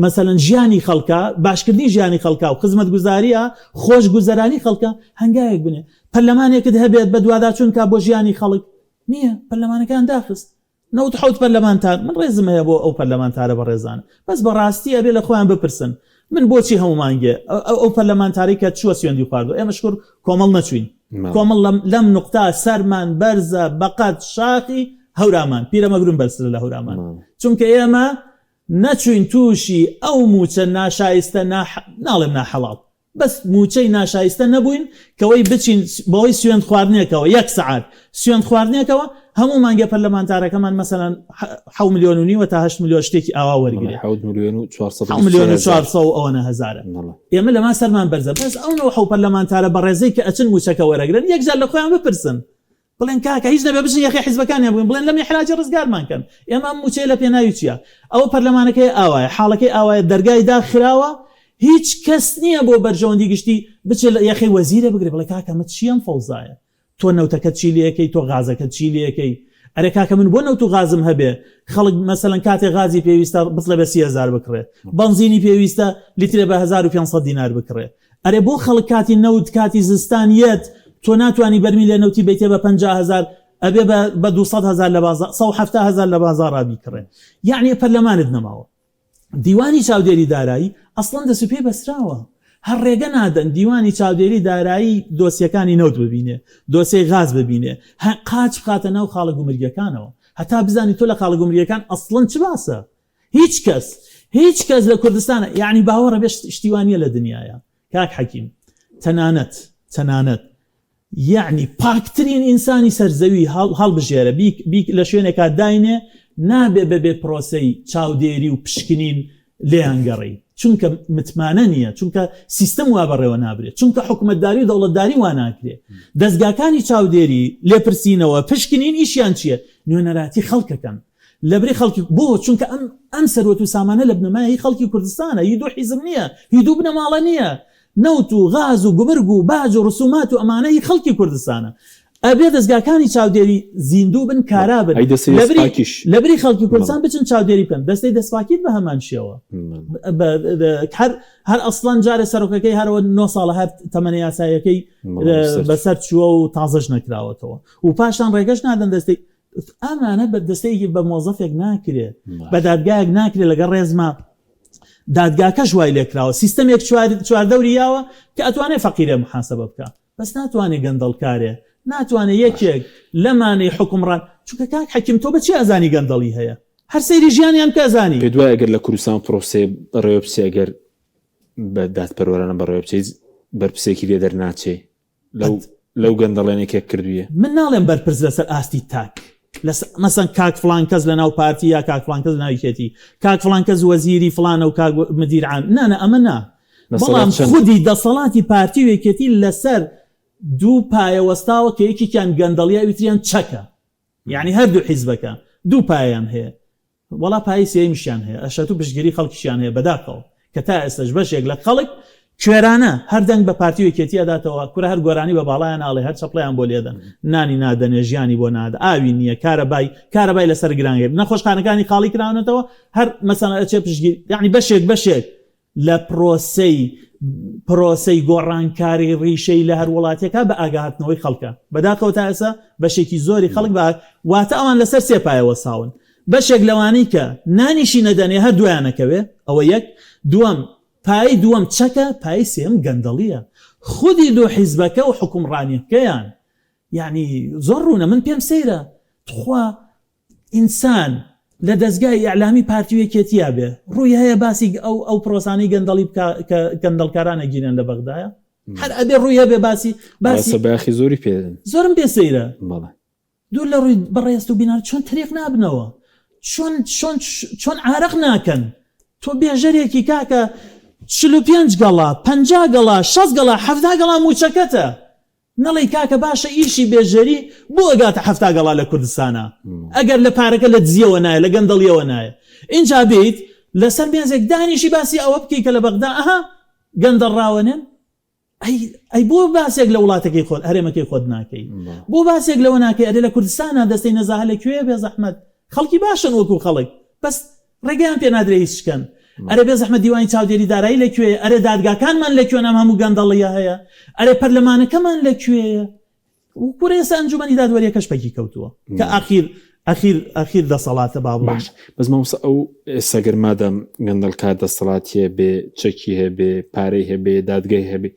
مەسەلەن ژیانی خەڵکا، باشکردنی ژیانی خەڵکا و خزمەتگوزارییە خۆشگوزەرانی خەڵکە هەنگاوێک بنێ. پەرلەمانێکت هەبێت بەدواداچوون کا بۆ ژیانی خەڵک. نییە. پەرلەمانەکەیان داخست. 97 پەرلەمانتار، من ڕێزم هەیە بۆ ئەو پەرلەمانتارە بەڕێزانە، بەس بەڕاستی ئەبێ لە خۆیان بپرسن من بۆچی هەموو مانگێ ئەو پەرلەمانتارەی کە چووە سوێندی خواردووە، ئێمە شکور کۆمەڵ نەچووین، کۆمەڵ لەم نوقتە سەرمان بەرزە بەقەد شاخی هەورامان، پیرەمەگرون بەرزترە لە هەورامان، چونکە ئێمە نەچووین تووشی ئەو مووچە ناشایستە ناڵێم ناحەڵاڵ، بەس مووچەی ناشایستە نەبووین کەوەی بچین بەهۆی سوێند خواردنێکەوە یەک سەعات سوێند خواردنێکەوە هەموو مانگێ پەرلەمانتارەکەمان مەسەلەن حەو ملیۆن و نیوە تا هەشت ملیۆن شتێکی ئاوا وەرگرێ حەوت ملیۆن و چوار سەد و حەو ملیۆن و 400 400 و ئەوەنە هەزارە بەڵێ. ئێمە لەما سەرمان بەرزە بەس ئەو نەوە حەو پەرلەمانتارە بەڕێزەی کە ئەچن مووچەکە وەرەگرن یەکجار لە خۆیان بپرسن بڵێن کاکە هیچ نەبێ بچن یەخەی حیزبەکانیان بگرن بڵێن لەم ئیحراجە ڕزگارمان کەن ئێمە ئەم مووچەیە لە پێناوی چییە ئەوە پەرلەمانەکەی ئاوایە حاڵەکەی ئاوایە دەرگای داخراوە هیچ کەس نییە بۆ بەرژەوەندی گشتی بچێت لە یەخەی وەزیرە بگرێ بڵێ کاکە ئەمە چییە ئەم فەوزایە تۆ نەوتەکەت چی لێکەی تۆ غازەکەت چی لێکەی ئەرێ کاکە من بۆ نەوت و غازم هەبێ خەڵک مەسەلەن کاتێ غازی پێویستە بتڵێ بە 3000 بکڕێ بەنزینی پێویستە لیترێ بە 1500 دینار بکڕێ ئەرێ بۆ خەڵک کاتی نەوت کاتی زستان یەت تۆ ناتوانی بەرمیلێ نەوتی بەیتێ بە 50 هەزار ئەبێ بە بە 200 هەزار لە بازاڕ 170 هەزار لە بازاڕا بیکڕێ یەعنی پەرلەمانت نەماوە دیوانی چاودێری دارایی ئەسڵەن دەست و پێی بەستراوە هەر ڕێگە نادەن دیوانی چاودێری دارایی دۆسیەکانی نەوت ببینێ دۆسیەی غاز ببینێ هە قاچ بخاتە ناو خاڵە گومرگیەکانەوە هەتا بزانی تۆ لە خاڵە گومرگیەکان ئەسڵەن چ باسە هیچ کەس هیچ کەس لە کوردستانە یعنی باوەڕە بێ شتی وا نییە لە دنیایا کاک حەکیم تەنانەت تەنانەت یەعنی پاکترین ئینسانی سەر زەوی هەڵبژێرە بیک بیک لە شوێنێکا داینێ نابێ بەبێ پرۆسەی چاودێری و پشکنین لێیان گەڕێی چونکە متمانە نییە چونکە سیستم وا بەڕێوە نابرێ چونکە حکومەتداری و دەوڵەتداری وا ناکرێ دەزگاکانی چاودێری لێپرسینەوە پشکنین ئیشیان چییە نوێنەراتی خەڵکەکەن لەبری خەڵکی بۆ چونکە ئەم ئەم سەروەت و سامانە لە بنەمایە هی خەڵکی کوردستانە هی دوو حیزب نییە هی دوو بنەماڵە نییە نەوت و غاز و گومرگ و باج و ڕسومات و ئەمانە هی خەڵکی کوردستانە ئەبێ دەزگاکانی چاودێری زیندوو بن کارا بن ئەی دەستەی لەبری دەستپاکیش لەبری خەڵکی کوردستان بچن چاودێری بکەن دەستەی دەستپاکیت بە هەمان شێوە هەر هەر ئەسڵەن جارێ سەرۆکەکەی هەرەوە نۆ ساڵە هەر تەمەنە یاساییەکەی بەسەر چووە و تازەش نەکراوەتەوە و پاشان ڕێگەش نادەن دەستەی ئەمانە بە دەستەیەکی بە مۆزەفێک ناکرێ بە دادگایەک ناکرێ لەگەڵ ڕێزما دادگاکەش وای لێکراوە سیستەمێک چواردەوری یاوە کە ئەتوانێت فەقیرێ محاسبە بکە بەس ناتوانێت گەندەڵکارێ ناتوانێت یەکێک لەمانەی حکومڕان چونکە کاک حەکیم تۆ بەچی ئەزانی گەندەڵی هەیە هەر سەیری ژیانیان بکە ئەزانی. پێت وایە گەر لە کوردستان پرۆسەیە بەڕێوە بچێ گەر بە دادپەروەرانە بەڕێوە بچێ هیچ بەرپرسێکی لێ دەرناچێ لەو لەو گەندەڵێنەی کە کردوویە. من ناڵێم بەرپرس لەسەر ئاستی تاک لەسەر مەسەن کاک فڵان کەس لەناو پارتی یا کاک فڵان کەس لەناو یەکێتی کاک فڵان کەس وەزیری فڵانە و کاک مدیر عام نا نا ئەمە نا دەسەڵات بەڵام چەند؟ خودی دەسەڵاتی پارتی و یەکێتی لەسەر دوو پایە وەستاوە کە یەکێکیان گەندەڵیە ئەوی تریان چەکە یانی هەردوو حیزبەکە دوو پایەیان هەیە وەڵا پایەی سێیەمیشیان هەیە ئەشەتو پشتگیری خەڵکیشیان هەیە بەداخەوە کە تا ئێستەش بەشێک لە خەڵک کوێرانە هەر دەنگ بە پارتی و یەکێتی ئەداتەوە کورە هەر گۆرانی بە باڵایان ئاڵێ هەر چەپڵەیان بۆ لێدەن نانی نادەنێ ژیانی بۆ نادە ئاوی نییە کارەبای کارەبای لەسەر گران نەخۆشخانەکانی خاڵی کراونەتەوە هەر مەسەلەن ئەچێ پشتگیری یانی بەشێک بەشێک لە پرۆسەی پرۆسەی گۆڕانکاری ڕیشەی لە هەر وڵاتێکا بە ئاگاهاتنەوەی خەڵکە. بەداخەوە تا ئێستا بەشێکی زۆری خەڵک بە واتە ئەوان لەسەر سێ پایە وەستاون. بەشێک لەوانەی کە نانیشی نەدەنێ هەر دوایان ئەکەوێ، ئەوە یەک، دووەم پایەی دووەم چەکە، پایەی سێیەم گەندەڵییە. خودی دوو حیزبەکە و حوکمڕانییەکەیان یانی زۆر ڕوونە، من پێم سەیرە تخوا ئینسان لە دەزگای ئیعلامی پارتی و یەکێتییا بێ ڕووی هەیە باسی ئەو ئەو پرۆسانەی گەندەڵی بکا کە گەندەڵکاران ئەگیرێن لە بەغدایە؟ هەر ئەبێ ڕووی هەبێ باسی باسی ڕاستە بایەخی زۆری پێ دەدەن. زۆرم پێ سەیرە. بەڵێ. دوور لە ڕووی بەڕێزت و بینار چۆن تەریق نابنەوە؟ چۆن چۆن چۆن عارەق ناکەن؟ تۆ بێژەرێکی کاکە 45 گەڵا، 50 گەڵا، 60 گەڵا، 70 گەڵا مووچەکەتە. نەڵێی کاکە باشە ئیشی بێژەری بۆ ئەگاتە 70 گەڵا لە کوردستانا؟ ئەگەر لە پارەکە لە دزیەوە نایە، لە گەندەڵیەوە نایە. ئینجا بێیت لەسەر مێزێک دانیشی باسی ئەوە بکەی کە لە بەغدا ئەها گەندەڵ ڕاوەنێن؟ ئەی ئەی بۆ باسێک لە وڵاتەکەی خۆت هەرێمەکەی خۆت ناکەی بۆ باسێک لەوە ناکەی ئەرێ لە کوردستانە دەستەی نەزاهە لە کوێ بێ زەحمەت خەڵکی باشن وەکو خەڵک بەس ڕێگەیان پێ نادرێ هیچ شکەن ئەرێ بێ زەحمەت دیوانی چاودێری دارایی لە کوێ ئەرێ دادگاکانمان لە کوێن ئەم هەموو گەندەڵیە هەیە ئەرێ پەرلەمانەکەمان لە کوێیە کورە ئێستا ئەنجومەنی دادوەریەکەش پەکی کەوتووە کە ئاخیر ئەخیر ئەخیر دەسەڵاتە با بڵێم. باش بەس مامۆستا ئەو ئێستا گەر مادام گەندەڵکار دەسەڵاتی هەبێ چەکی هەبێ پارەی هەبێ دادگای هەبێ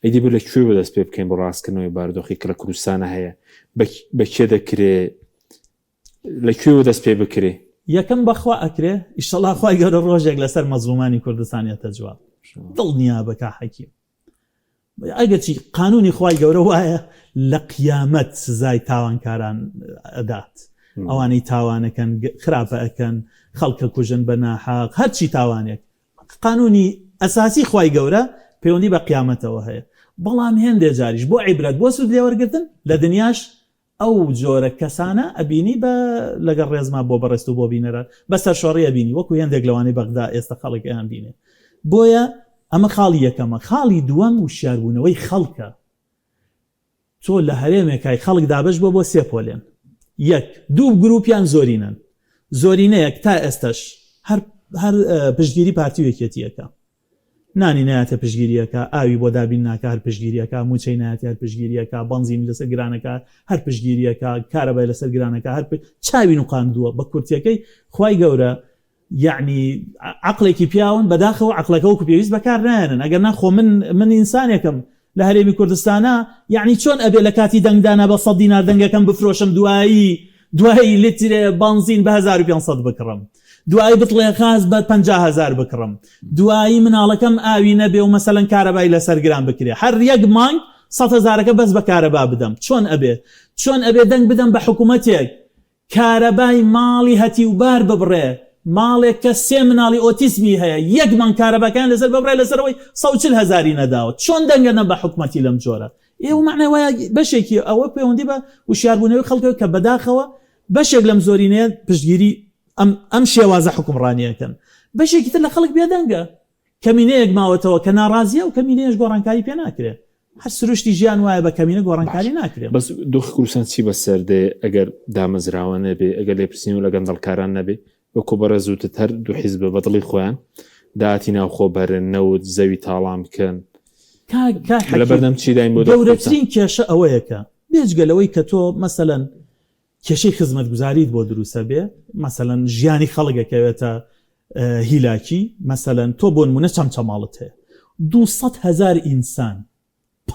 ئەی دەبێ لە کوێوە دەست پێ بکەین بۆ ڕاستکردنەوەی بارودۆخی کە لە کوردستانە هەیە بە کێ دەکرێ لە کوێوە دەست پێ بکرێ؟ یەکەم بەخوا ئەکرێ ئیشەڵا خوای گەورە ڕۆژێک لەسەر مەزڵومانی کوردستان یەتە جواب دڵنیابە کا حەکیم. ئەگەرچی قانونی خوای گەورە وایە لە قیامەت سزای تاوانکاران ئەدات ئەوانەی تاوانەکەن خراپە ئەکەن خەڵکە کوژن بە ناحەق هەرچی تاوانێک قانونی ئەساسی خوای گەورە پەیوەندی بە قیامەتەوە هەیە بەڵام هێندێ جاریش بۆ عیبرەت بۆ سوود لێوەرگتن لە دنیاش ئەو جۆرە کەسانە ئەبینی بە لەگەڵ ڕێزما بۆ بەڕێزت و بۆ بینەران بە سەرشۆڕی ئەبینی وەکو هێندێک لەوانەی بەغدا ئێستا خەڵک ئەیان بینێ بۆیە ئەمە خاڵی یەکەمە خاڵی دووەم وشیاربوونەوەی خەڵکە تۆ لە هەرێمێکای خەڵک دابەش بووە بۆ سێ پۆلێن یەک دوو گروپیان زۆرینەن زۆرینەیەک تا ئێستەش هەر هەر پشتگیری پارتی و یەکێتیەکە نانی نایەتە پشتگیری ئەکا، ئاوی بۆ دابین ناکا هەر پشتگیری ئەکا، مووچەی نایەتێ هەر پشتگیری ئەکا، بەنزینی لەسەر گران ئەکا هەر پشتگیری ئەکا، کارەبای لەسەر گران ئەکا هەر چاوی نوقاندووە، بە کورتیەکەی خوای گەورە یەعنی عەقڵێکی پیاون بەداخەوە عەقڵەکە وەکو پێویست بەکار نایەنن ئەگەر نا خۆ من من ئینسانێکم لە هەرێمی کوردستانا یەعنی چۆن ئەبێ لە کاتی دەنگدانا بە سەد دینار دەنگەکەم بفرۆشم دوایی دوایی لترێ بەنزین بە 1500 بکڕم دوایی بتڵێ غاز بە 50 هەزار بکڕم دوایی مناڵەکەم ئاوی نەبێ و مەسەلەن کارەبای لەسەر گران بکرێ هەر یەک مانگ سەد هەزارەکە بەس بە کارەبا بدەم چۆن ئەبێ چۆن ئەبێ دەنگ بدەم بە حکوومەتێک کارەبای ماڵی هەتیوبار ببڕێ، ماڵێک کە سێ مناڵی ئۆتیزمی هەیە یەک مانگ کارەباکەیان لەسەر ببڕێ لەسەر ئەوەی 140 هەزاری نەداوە، چۆن دەنگ ئەدەن بە حکومەتی لەم جۆرە؟ ئێوە مەعنای وایە بەشێکی ئەوە پەیوەندی بە وشیاربوونەوەی خەڵکەوە کە بەداخەوە بەشێک لەم زۆرینەیە پشتگیری ئەم ئەم شێوازە حوکمڕانییە ئەکەن، بەشێکی تر لە خەڵک بێدەنگە، کەمینەیەک ماوەتەوە کە ناڕازییە و کەمینەیەش گۆڕانکاری پێ ناکرێ. هەر سروشتی ژیان وایە بە کەمینە گۆڕانکاری ناکرێ. بەس دۆخی کوردستان چی بەسەر دێ ئەگەر دامەزراوە نەبێ، ئەگەر لێپرسینەوە لە گەندەڵکاران نەبێ، وەکو بەڕێز وتت هەر دوو حیزبە بە دڵی خۆیان داهاتی ناوخۆ بەرن، نەوت، زەوی تاڵان بکەن. کاک کاک لە حەکیم بەردەم چیداین بۆ دۆخی کوردستان؟ گەورەترین کێشە ئەوەیە کە بێجگە لەوەی کە تۆ مەسەلەن کێشەی خزمەتگوزاریت بۆ دروستە بێ مەسەلەن ژیانی خەڵک ئەکەوێتە هیلاکی مەسەلەن تۆ بۆ نمونە چەمچەماڵت هەیە 200 هەزار ئینسان پ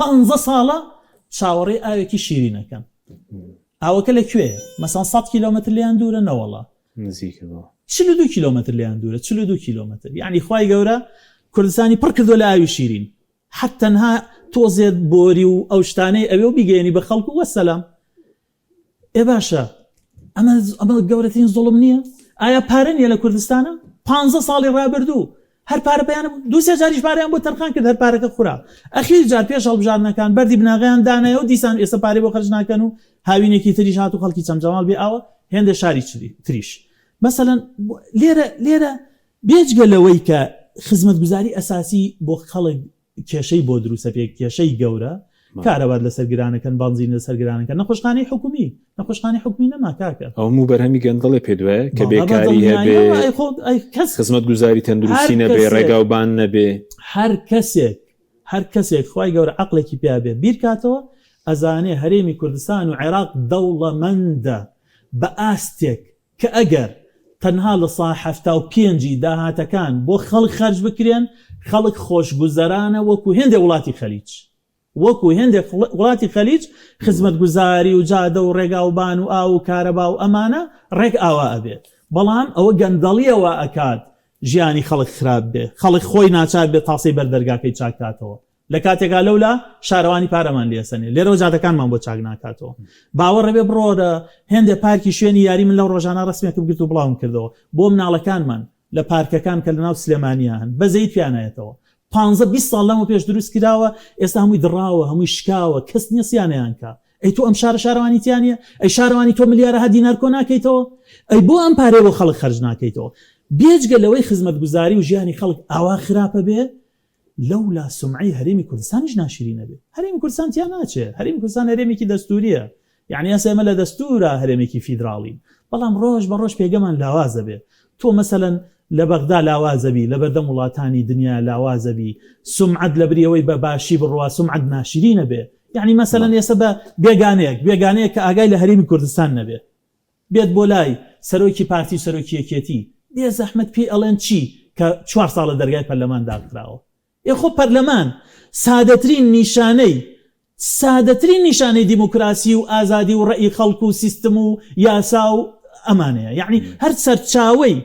ساڵە چاوەڕێی ئاوێکی شیرینەکەن ئاوەکە لە کوێیە مەسەن 100 کیلۆمەتر لیان دوورە نەوەڵا نزیکە بۆ 42 کیلۆمەتر لیان دوورە 42 کیلۆمەتر یعنی خوای گەورە کوردستانی پڕ کردووە لە ئاوی شیرین هەر تەنها تۆزێت بۆری و ئەو شتانەی ئەوێ و بیگەیەنی بە خەڵک و وەسەلام ئێ باشە ئەمە ئەمە گەورەترین زوڵم نییە؟ ئایا پارە نییە لە کوردستانە؟ پ ساڵی ڕابردوو هەر پارە پێیان دوو سێ جاریش پارەیان بۆ تەرخان کرد هەر پارەکە خورا ئەخیر جار پێش هەڵبژاردنەکان بەردی بناغەیان دانایە و دیسان ئێستا پارەی بۆ خەرج ناکەن و هاوینێکی تریش هات و خەڵکی چەمچەماڵ بێ ئاوە هێندە شاری تریش مەسەلەن لێرە لێرە بێجگە لەوەی کە خزمەتگوزاری ئەساسی بۆ خەڵک کێشەی بۆ دروستە پێ کێشەی گەورە کارەبات لەسەر گرانەکەن بەنزین لەسەر گرانەکەن نەخۆشخانەی حکومی نەخۆشخانەی حکومی نەما کاکە. ئەوە هەموو بەرهەمی گەندەڵێ پێت وایە کە بێکاری هەبێ کەس خزمەتگوزاری تەندروستی نەبێ ڕێگاوبان نەبێ. هەر کەسێک هەر کەسێک خوای گەورە عەقڵێکی پیا بێ بیرکاتەوە ئەزانێ هەرێمی کوردستان و عێراق دەوڵەمەندە بە ئاستێک کە ئەگەر. تەنها لە سا 75 ی داهاتەکان بۆ خەڵک خەرج بکرێن، خەڵک خۆشگوزەرانە وەکو هێندێ وڵاتی خەلیج. وەکو هێندێک وڵاتی خەلیج خزمەتگوزاری و جادە و ڕێگا و بان و ئاو و کارەبا و ئەمانە ڕێک ئاوا ئەبێ بەڵام ئەوە گەندەڵیە وا ئەکات ژیانی خەڵک خراپ بێ خەڵک خۆی ناچار بێ تاسەی بەر دەرگاکەی چاک کاتەوە لە کاتێکا لەولا شارەوانی پارەمان لێ ئەسەنێ لێرەوە جادەکانمان بۆ چاک ناکاتەوە باوەڕە بێ بڕۆرە هێندێ پارکی شوێنی یاری من لەو ڕۆژانە ڕەسمێکم گرت و بڵاوم کردەوە بۆ مناڵەکانمان لە پارکەکان کە لەناو سلێمانیا هەن بەزەیت پیان ئەیەتەوە پانزە 20 ساڵ لەمە پێش دروست کراوە ئێستا هەمووی دڕاوە هەمووی شکاوە کەس نییە سیانەیان کا ئەی تۆ ئەم شارە شارەوانی تیا نییە ئەی شارەوانی تۆ ملیارەها دینار کۆ ناکەیتەوە ئەی بۆ ئەم پارەیە بۆ خەڵک خەرج ناکەیتەوە بێجگە لەوەی خزمەتگوزاری و ژیانی خەڵک ئاوا خراپە بێ لەولا سومعەی هەرێمی کوردستانیش ناشرینە بێ هەرێمی کوردستان تیا ناچێ هەرێمی کوردستان هەرێمێکی دەستوریە یعنی ئێستا ئێمە لە دەستورا هەرێمێکی فیدراڵین بەڵام ڕۆژ بە ڕۆژ پێگەمان لاوازە بێ تۆ مەسەلەن لە بەغدا لاوازەبی لە بەردەم وڵاتانی دنیا لاوازەبی سومعەت لە بریەوەی بە باشی بڕوا سومعەت ناشرینە بێ یعنی مەسەلەن ئێستا بە بێگانەیەک بێگانەیەک کە ئاگای لە هەرێمی کوردستان نەبێ بێت بۆ لای سەرۆکی پارتی و سەرۆکی یەکێتی بێ زەحمەت پێی ئەڵێن چی کە چوار ساڵە دەرگای پەرلەمان داخراوە؟ ئێ خۆ پەرلەمان سادەترین نیشانەی سادەترین نیشانەی دیموکراسی و ئازادی و ڕەئی خەڵک و سیستم و یاسا و ئەمانەیە یەعنی هەر سەرچاوەی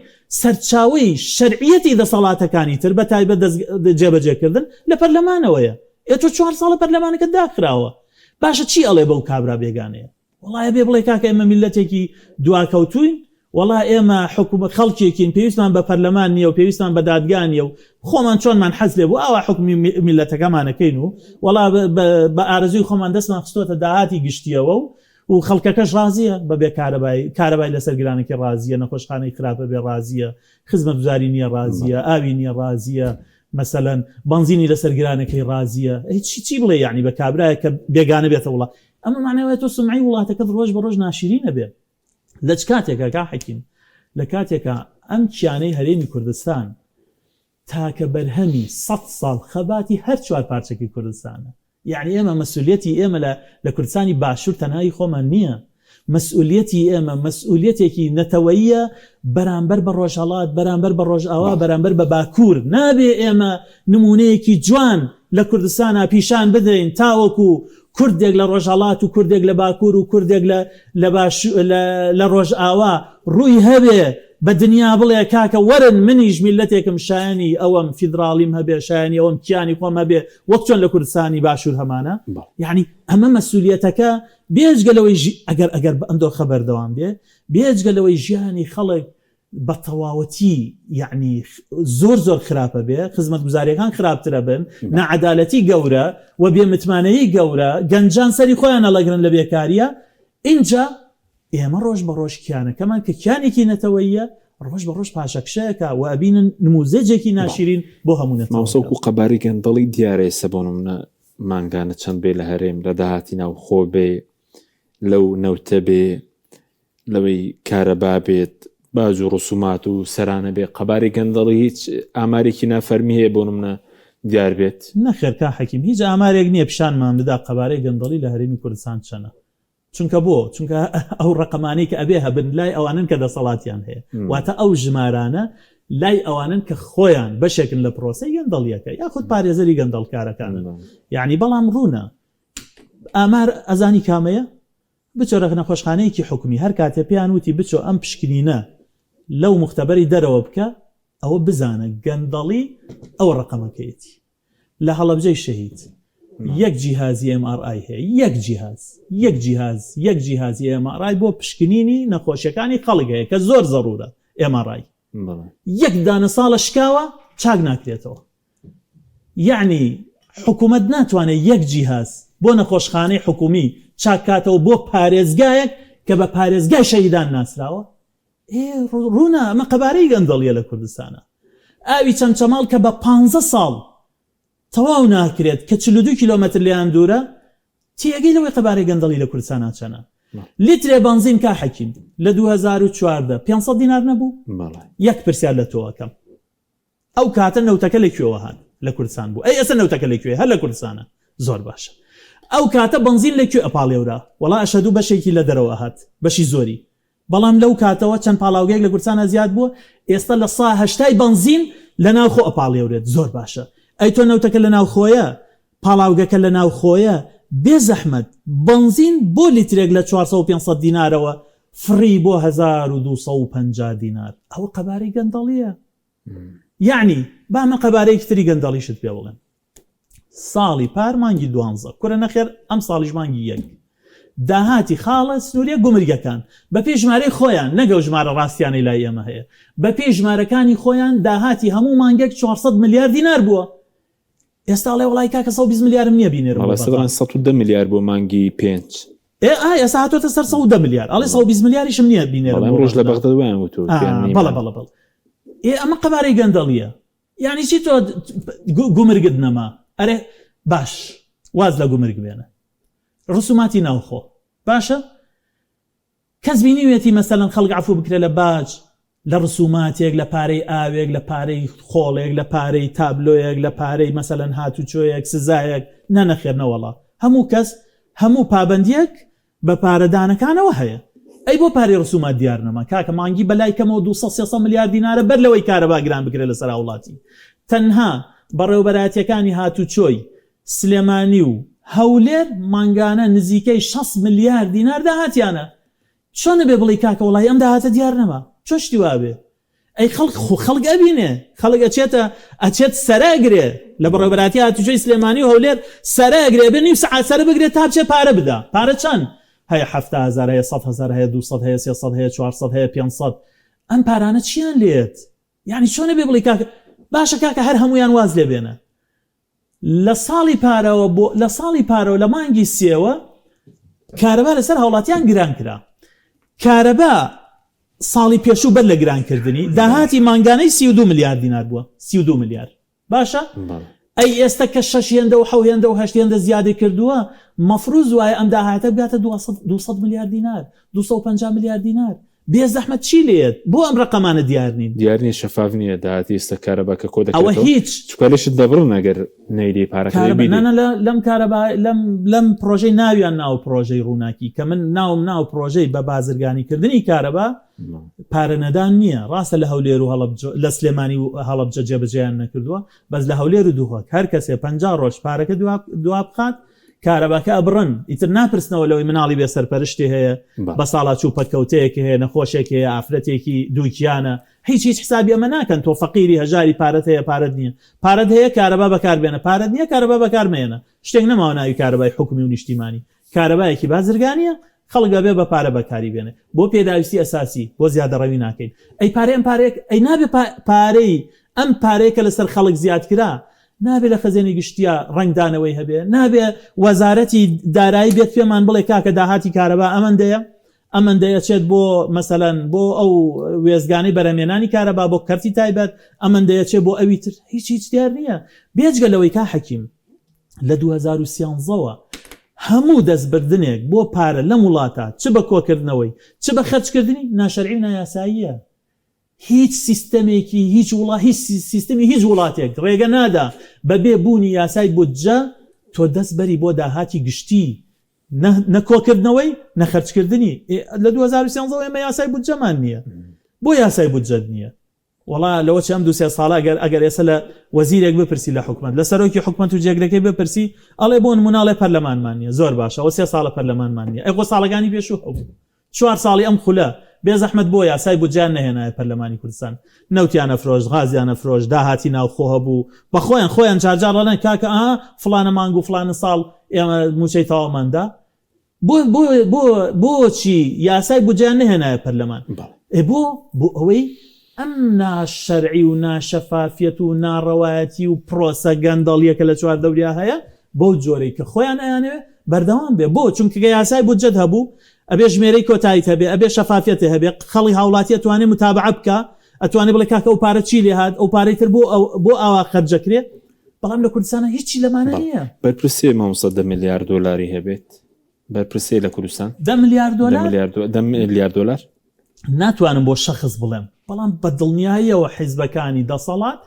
سەرچاوەی شەرعیەتی دەسەڵاتەکانی تر بە تایبەت جێبەجێکردن لە پەرلەمانەوەیە ئێ تۆ چوار ساڵە پەرلەمانەکەت داخراوە باشە چی ئەڵێ بەو کابرا بێگانەیە؟ وەڵا ئەبێ بڵێ کاکە ئێمە میللەتێکی دواکەوتووین، وەڵا ئێمە حکومە خەڵکێکین پێویستمان بە پەرلەمان نییە و پێویستمان بە دادگا نییە و خۆمان چۆنمان حەز لێ بوو ئاوا حوکمی میللەتەکەمان ئەکەین و وەڵا بە ئارەزووی خۆمان دەستمان خستۆتە داهاتی گشتییەوە و و خەڵکەکەش ڕازییە بە بێ کارەبای کارەبای لەسەر گرانەکەی ڕازییە نەخۆشخانەی خراپە بێ ڕازییە خزمەتگوزاری نییە ڕازییە ئاوی نییە ڕازییە مەسەلەن بەنزینی لەسەر گرانەکەی ڕازییە چی چی بڵێ یعنی بە کابرایە کە بێگانە بێتە وڵات ئەمە معنای وایە تۆ سومعەی وڵاتەکەت ڕۆژ بە ڕۆژ ناشرین ئەبێ لە چ کاتێکا کا حەکیم لە کاتێکا ئەم کیانەی هەرێمی کوردستان تاکە بەرهەمی سەد ساڵ خەباتی هەر چوار پارچەکەی کوردستانە یعنی ئێمە مەسئولیەتی ئێمە لە لە کوردستانی باشوور تەنها هی خۆمان نییە مەسئولیەتی ئێمە مەسئولیەتێکی نەتەوەییە بەرامبەر بە ڕۆژهەڵات، بەرامبەر بە ڕۆژئاوا، بەرامبەر بە باکوور. نابێ ئێمە نموونەیەکی جوان لە کوردستانا پیشان بدەین تاوەکو کوردێک لە ڕۆژهەڵات و کوردێک لە باکوور و کوردێک لە لە لە لە ڕۆژئاوا ڕووی هەبێ بە دنیا بڵێ کاکە وەرن منیش میللەتێکم شایەنی ئەوەم فیدراڵیم هەبێ شایەنی ئەوەم کیانی خۆم هەبێ وەک چۆن لە کوردستانی باشوور هەمانە. یانی ئەمە مەسئولیەتەکە بێجگە لەوەی ئەگەر ئەگەر ئەم دۆخە بەردەوام بێ بێجگە لەوەی ژیانی خەڵک بە تەواوەتی یەعنی زۆر زۆر خراپە بێ خزمەتگوزاریەکان خراپترە بن ناعەدالەتی گەورە و بێ متمانەیی گەورە گەنجان سەری خۆیان هەڵەگرن لە بێکاریە ئینجا ئێمە ڕۆژ بە ڕۆژ کیانەکەمان کە کیانێکی نەتەوەییە ڕۆژ بە ڕۆژ پاشەکشەیەکە و ئەبینن نموزەجێکی ناشیرین بۆ هەموو نەتەوەکە. مامۆستا وەکو قەبارەی گەندەڵی دیارە ئێستا بۆ نمونە مانگانە چەند بێ لە هەرێم لە داهاتی ناوخۆ بێ لەو نەوتە بێ لەوەی کارەبا بێت باج و ڕسومات و سەرانە بێ قەبارەی گەندەڵی هیچ ئامارێکی نافەرمی هەیە بۆ نمونە دیار بێت؟ نەخێر کا حەکیم هیچ ئامارێک نییە پیشانمان بدا قەبارەی گەندەڵی لە هەرێمی کوردستان چەنە چونکە بۆ؟ چونکە ئەو ڕەقەمانەی کە ئەبێ هەبن لای ئەوانەن کە دەسەڵاتیان هەیە واتە ئەو ژمارانە لای ئەوانن کە خۆیان بەشێکن لە پرۆسەی گەندەڵیەکە یاخود پارێزەری گەندەڵکارەکانن یعنی بەڵام ڕوونە ئامار ئەزانی کامەیە بچۆرە نەخۆشخانەیەکی حکومی هەر کاتێ پێیان وتی بچۆ ئەم پشکنینە لەو مختبەری دەرەوە بکە ئەوە بزانە گەندەڵی ئەو ڕقەمەکەیەتی لە هەڵەبجەی شەهید یەک جیهازی ئێم ئاڕ ئای هەیە یەک جیهاز یەک جیهاز یەک جیهازی ئێم ئاڕ ئای بۆ پشکنینی نەخۆشیەکانی خەڵک هەیە کە زۆر زەڕورە ئێم ئاڕ ئای یەک دانە ساڵە شکاوە چاک ناکرێتەوە یعنی حکوومەت ناتوانێت یەک جیهاز بۆ نەخۆشخانەی حکومی چاکاتەوە بۆ پارێزگایەک کە بە پارێزگای شەهیدان ناسراوە ئێ ڕوونە ئەمە قەبارەی گەندەڵیە لە کوردستانا. ئاوی چەمچەماڵ کە بە پانزە ساڵ تەواو ناکرێت کە 42 کیلۆمەتر لێیان دوورە تێئەگەی لەوەی قەبارەی گەندەڵی لە کوردستانا چەنە؟ لیترێ بەنزین کا حەکیم لە 2014 500 دینار نەبوو؟ یەک پرسیار لە تۆ ئەکەم ئەو کاتە نەوتەکە لە کوێوە هات؟ لە کوردستان بوو. ئەی ئێستا نەوتەکە لە کوێیە؟ هەر لە کوردستانە. زۆر باشە. ئەو کاتە بەنزین لە کوێ ئەپاڵێورا؟ وەڵا ئەشهەدوو بەشێکی لە دەرەوە ئەهات، بەشی زۆری. بەڵام لەو کاتەوە چەند پاڵاوگەیەک لە کوردستانا زیاد بووە، ئێستا لە سا هەشتای بەنزین لە ناوخۆ ئەپاڵێورێت، زۆر باشە ئەی تۆ نەوتەکە لە ناوخۆیە، پاڵاوگەکە لە ناوخۆیە، بێ زەحمەت بەنزین بۆ لیترێک لە 400 و 500 دینارەوە فڕی بۆ 1250 دینار، ئەوە قەبارەی گەندەڵییە. یەعنی با من قەبارەیەکی تری گەندەڵیشت پێ بڵێم. ساڵی پار مانگی دوانزە، کورە نەخێر ئەمساڵیش مانگی یەک، داهاتی خاڵە سنووریە گومرگەکان بەپێی ژمارەی خۆیان نەک ئەو ژمارە ڕاستیانەی لای ئێمە هەیە، بەپێی ژمارەکانی خۆیان داهاتی هەموو مانگێک 400 ملیار دینار بووە. ئێستا ئەڵێ وەڵای کاکە 120 ملیارم نییە بینێرم بۆ بەڵێ بەغدا. سەدان 110 ملیار بۆ مانگی پێنج. ئێ ئا ئێستا هاتۆتە سەر 110 ملیار ئەڵێ 120 ملیاریشم نییە بینێرم بەڵێ بۆ ئەمڕۆش لە بەغدا. بەغداد وایان وتووە ئا پێیان بەڵێ نیمە. بەڵێ بەڵێ. ئێ ئەمە قەبارەی گەندەڵییە. یانی چی تۆ گومرگت نەما ئەرێ باش واز لە گومرگ بێنە ڕسوماتی ناوخۆ باشە کەس بینیوێتی مەسەلەن خەڵک عەفو بکرێ لە باج لە ڕسوماتێک لە پارەی ئاوێک لە پارەی خۆڵێک لە پارەی تابلۆیەک لە پارەی مەسەلەن هاتوچۆیەک سزایەک نە نەخێر نەوەڵا هەموو کەس هەموو پابەندیەک بە پارەدانەکانەوە هەیە. ئەی بۆ پارەی ڕسومات دیار نەما؟ کاکە مانگی بەلای کەمەوە 200 300 ملیار دینارە بەر لەوەی کارەبا گران بکرێت لەسەر هاوڵاتی. تەنها بەڕێوبەرایەتیەکانی هاتوچۆی سلێمانی و هەولێر مانگانە نزیکەی 60 ملیار دینار داهاتیانە. چۆن ئەبێ بڵێی کاکە وەڵاهی ئەم داهاتە دیار نەما؟ چۆن شتی وا ئەبێ؟ ئەی خەڵک خۆ خەڵک ئەبینێ خەڵک ئەچێتە ئەچێت سەرە ئەگرێ لە بەڕێوەبەرایەتی هاتوچۆی سلێمانی و هەولێر سەرە ئەگرێ ئەبێ نیو سەعات سەرە بگرێت تا بچێ پارە بدا پارە چەند هەیە 70 هەزار هەیە 100 هەزار هەیە 200 هەیە 300 هەیە 400 هەیە 500 ئەم پارانە چیان لێت یعنی چۆن ئەبێ بڵێی کاکە باشە کاکە هەر هەمویان واز لێ بێنە لە ساڵی پارەوە بۆ لە ساڵی پارەوە لە مانگی سێوە کارەبا لەسەر هاوڵاتیان گران کرا کارەبا ساڵی پێشوو بەر لە گرانکردنی داهاتی مانگانەی 32 ملیار دینار بووە 32 ملیار باشە ئەی ئێستا کە شەش هێندە و حەو هێندە و هەشت هێندە زیادی کردووە مەفروز وایە ئەم داهاتە بگاتە 200 ملیار دینار 250 ملیار دینار بێ زەحمەت چی لێت بۆ ئەم ڕەقەمانە دیار نین؟ دیار نیە شەفاف نیە داهاتی ئێستا کارەبا کە کۆ ئەوە دەکرێتەوە هیچ. چونکە لێشت دەبڕن ئەگەر نەیدەی پارەکە دەبێ کارەبا بیدەی. نا نا لە لەم کارەبا لەم لەم پڕۆژەی ناویان ناوە پڕۆژەی ڕووناکی کە من ناوم ناوە پڕۆژەی بە بازرگانی کردنی کارەبا پارە نەدان نیە ڕاستە لە هەولێر و هەڵەبجە لە سلێمانی و هەڵەبجە جێبەجێیان نەکردووە بەس لە هەولێر و دهۆک هەر کەسێ 50 ڕۆژ پارەکە دوا دوا بخات کارەباکە ئەبڕن ئیتر ناپرسنەوە لەوەی مناڵی بێ سەرپەرشتی هەیە بەساڵاچوو پەککەوتەیەکی هەیە نەخۆشێکی هەیە ئافرەتێکی دووکیانە هیچ هیچ حسابی ئەمە ناکەن تۆ فەقیری هەژاری پارەت هەیە پارەت نییە پارەت هەیە کارەبا بەکاربێنە پارەت نییە کارەبا بەکارمێنە شتێک نەماوە ناوی کارەبای حکومی و نیشتیمانی کارەبایەکی بازرگانیە خەڵک ئەبێ بە پارە بەکاری بێنێ بۆ پێداویستی ئەساسی بۆ زیادەڕەوی ناکەین ئەی پارەی ئەم پارەیە ئەی نابێ پارەی ئەم پارەیە کە لەسەر خەڵک زیاد کرا نابێ لە خەزێنەی گشتیا ڕەنگدانەوەی هەبێ نابێ وەزارەتی دارایی بێت پێمان بڵێ کاکە داهاتی کارەبا ئەمەندەیە ئەمەندەیە چێت بۆ مەسەلەن بۆ ئەو وێستگانەی بەرهەمێنانی کارەبا بۆ کەرتی تایبەت ئەمەندەیە چێ بۆ ئەوی تر هیچ هیچ دیار نییە بێجگە لەوەی کا حەکیم لە 2013 وە هەموو دەستبردنێک بۆ پارە لەم وڵاتە چ بە کۆکردنەوەی چ بە خەرجکردنی ناشەرعی و نایاساییە هیچ سیستەمێکی هیچ وڵا هیچ سیستمی هیچ وڵاتێک ڕێگە نادا بەبێ بوونی یاسای بودجە تۆ دەست بەری بۆ داهاتی گشتی نە نە کۆکردنەوەی نە خەرجکردنی لە 2013 ئێمە یاسای بودجەمان نییە بۆ یاسای بودجەت نییە وەڵا لەوە چی ئەم دوو سێ ساڵە ئەگەر ئەگەر ئێستا لە وەزیرێک بپرسی لە حکومەت لە سەرۆکی حکومەت و جێگرەکەی بپرسی ئەڵێ بۆ نمونە ئەڵێ پەرلەمانمان نییە زۆر باشە ئەوە سێ ساڵە پەرلەمانمان نییە ئەی خۆ ساڵەکانی پێشوو هەبوو چوار ساڵی ئەم خولە بێ زەحمەت بۆ یاسای بودجەیان نەهێنایە پەرلەمانی کوردستان نەوتیان ئەفرۆشت غازیان ئەفرۆشت داهاتی ناوخۆ هەبوو بە خۆیان خۆیان جارجار ئەڵێن کاکە ئا فڵانە مانگ و فڵانە ساڵ ئێمە موچەی تەواومان دا بۆ بۆ بۆ بۆچی یاسای بودجەیان نەهێنایە پەرلەمان ئێ بۆ بۆ ئەوەی ئەم ناشەرعی و ناشەفافیەت و ناڕەوایەتی و پرۆسە گەندەڵیە کە لە چواردەوریا هەیە بەو جۆرەی کە خۆیان ئەیانەوێ بەردەوام بێ بۆ چونکە کە یاسای بودجەت هەبوو ئەبێ ژمێرەی کۆتاییت هەبێ ئەبێ شەفافیەتێ هەبێ خەڵی هاوڵاتی ئەتوانێ متابعە بکا ئەتوانێ بڵێ کاکە ئەو پارە چی لێ هات ئەو پارەی تر بۆ بۆ ئاوا خەرجەکرێ بەڵام لە کوردستانا هیچی لەمانە نییە. بەرپرسێ مامۆستا دە ملیار دۆلاری هەبێت بەرپرسێ لە کوردستان دە ملیار دۆلار دە ملیار دۆلار ناتوانم بۆ شەخس بڵێم بەڵام بە دڵنیاییەوە حیزبەکانی دەسەڵات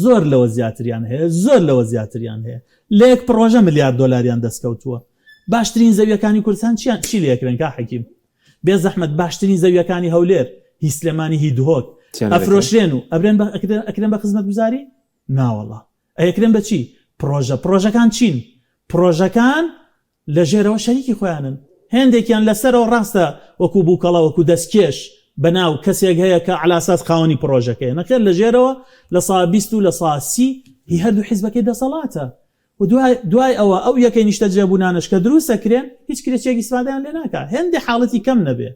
زۆر لەوە زیاتریان هەیە زۆر لەوە زیاتریان هەیە لە یەک پڕۆژە ملیار دۆلاریان دەستکەوتووە باشترین زەویەکانی کوردستان چیان چی لێکرێن کا حەکیم؟ بێ زەحمەت باشترین زەویەکانی هەولێر هی سلێمانی هی دهۆک ئەفرۆشرێن و ئەبرێن بە ئەکرێن بە خزمەتگوزاری؟ ناوەڵا ئەیەکرێن بە چی؟ پڕۆژە پڕۆژەکان چین؟ پڕۆژەکان لە ژێرەوە شەریکی خۆیانن هێندێکیان لە سەرەوە ڕاستە وەکو بوکەڵە وەکو دەستکێش بەناو کەسێک هەیە کە عەلاساس خاوەنی پڕۆژەکەیە نەخێر لە ژێرەوە لە سا 20 و لە سا 30 هی هەردوو حیزبەکەی دەسەڵاتە و دوای دوای ئەوە ئەو یەکەی نیشتەجێبوونانەش کە دروست ئەکرێن هیچ کرێچیەک ئیسفادەیان لێ ناکا هێندێ حاڵەتی کەم نەبێ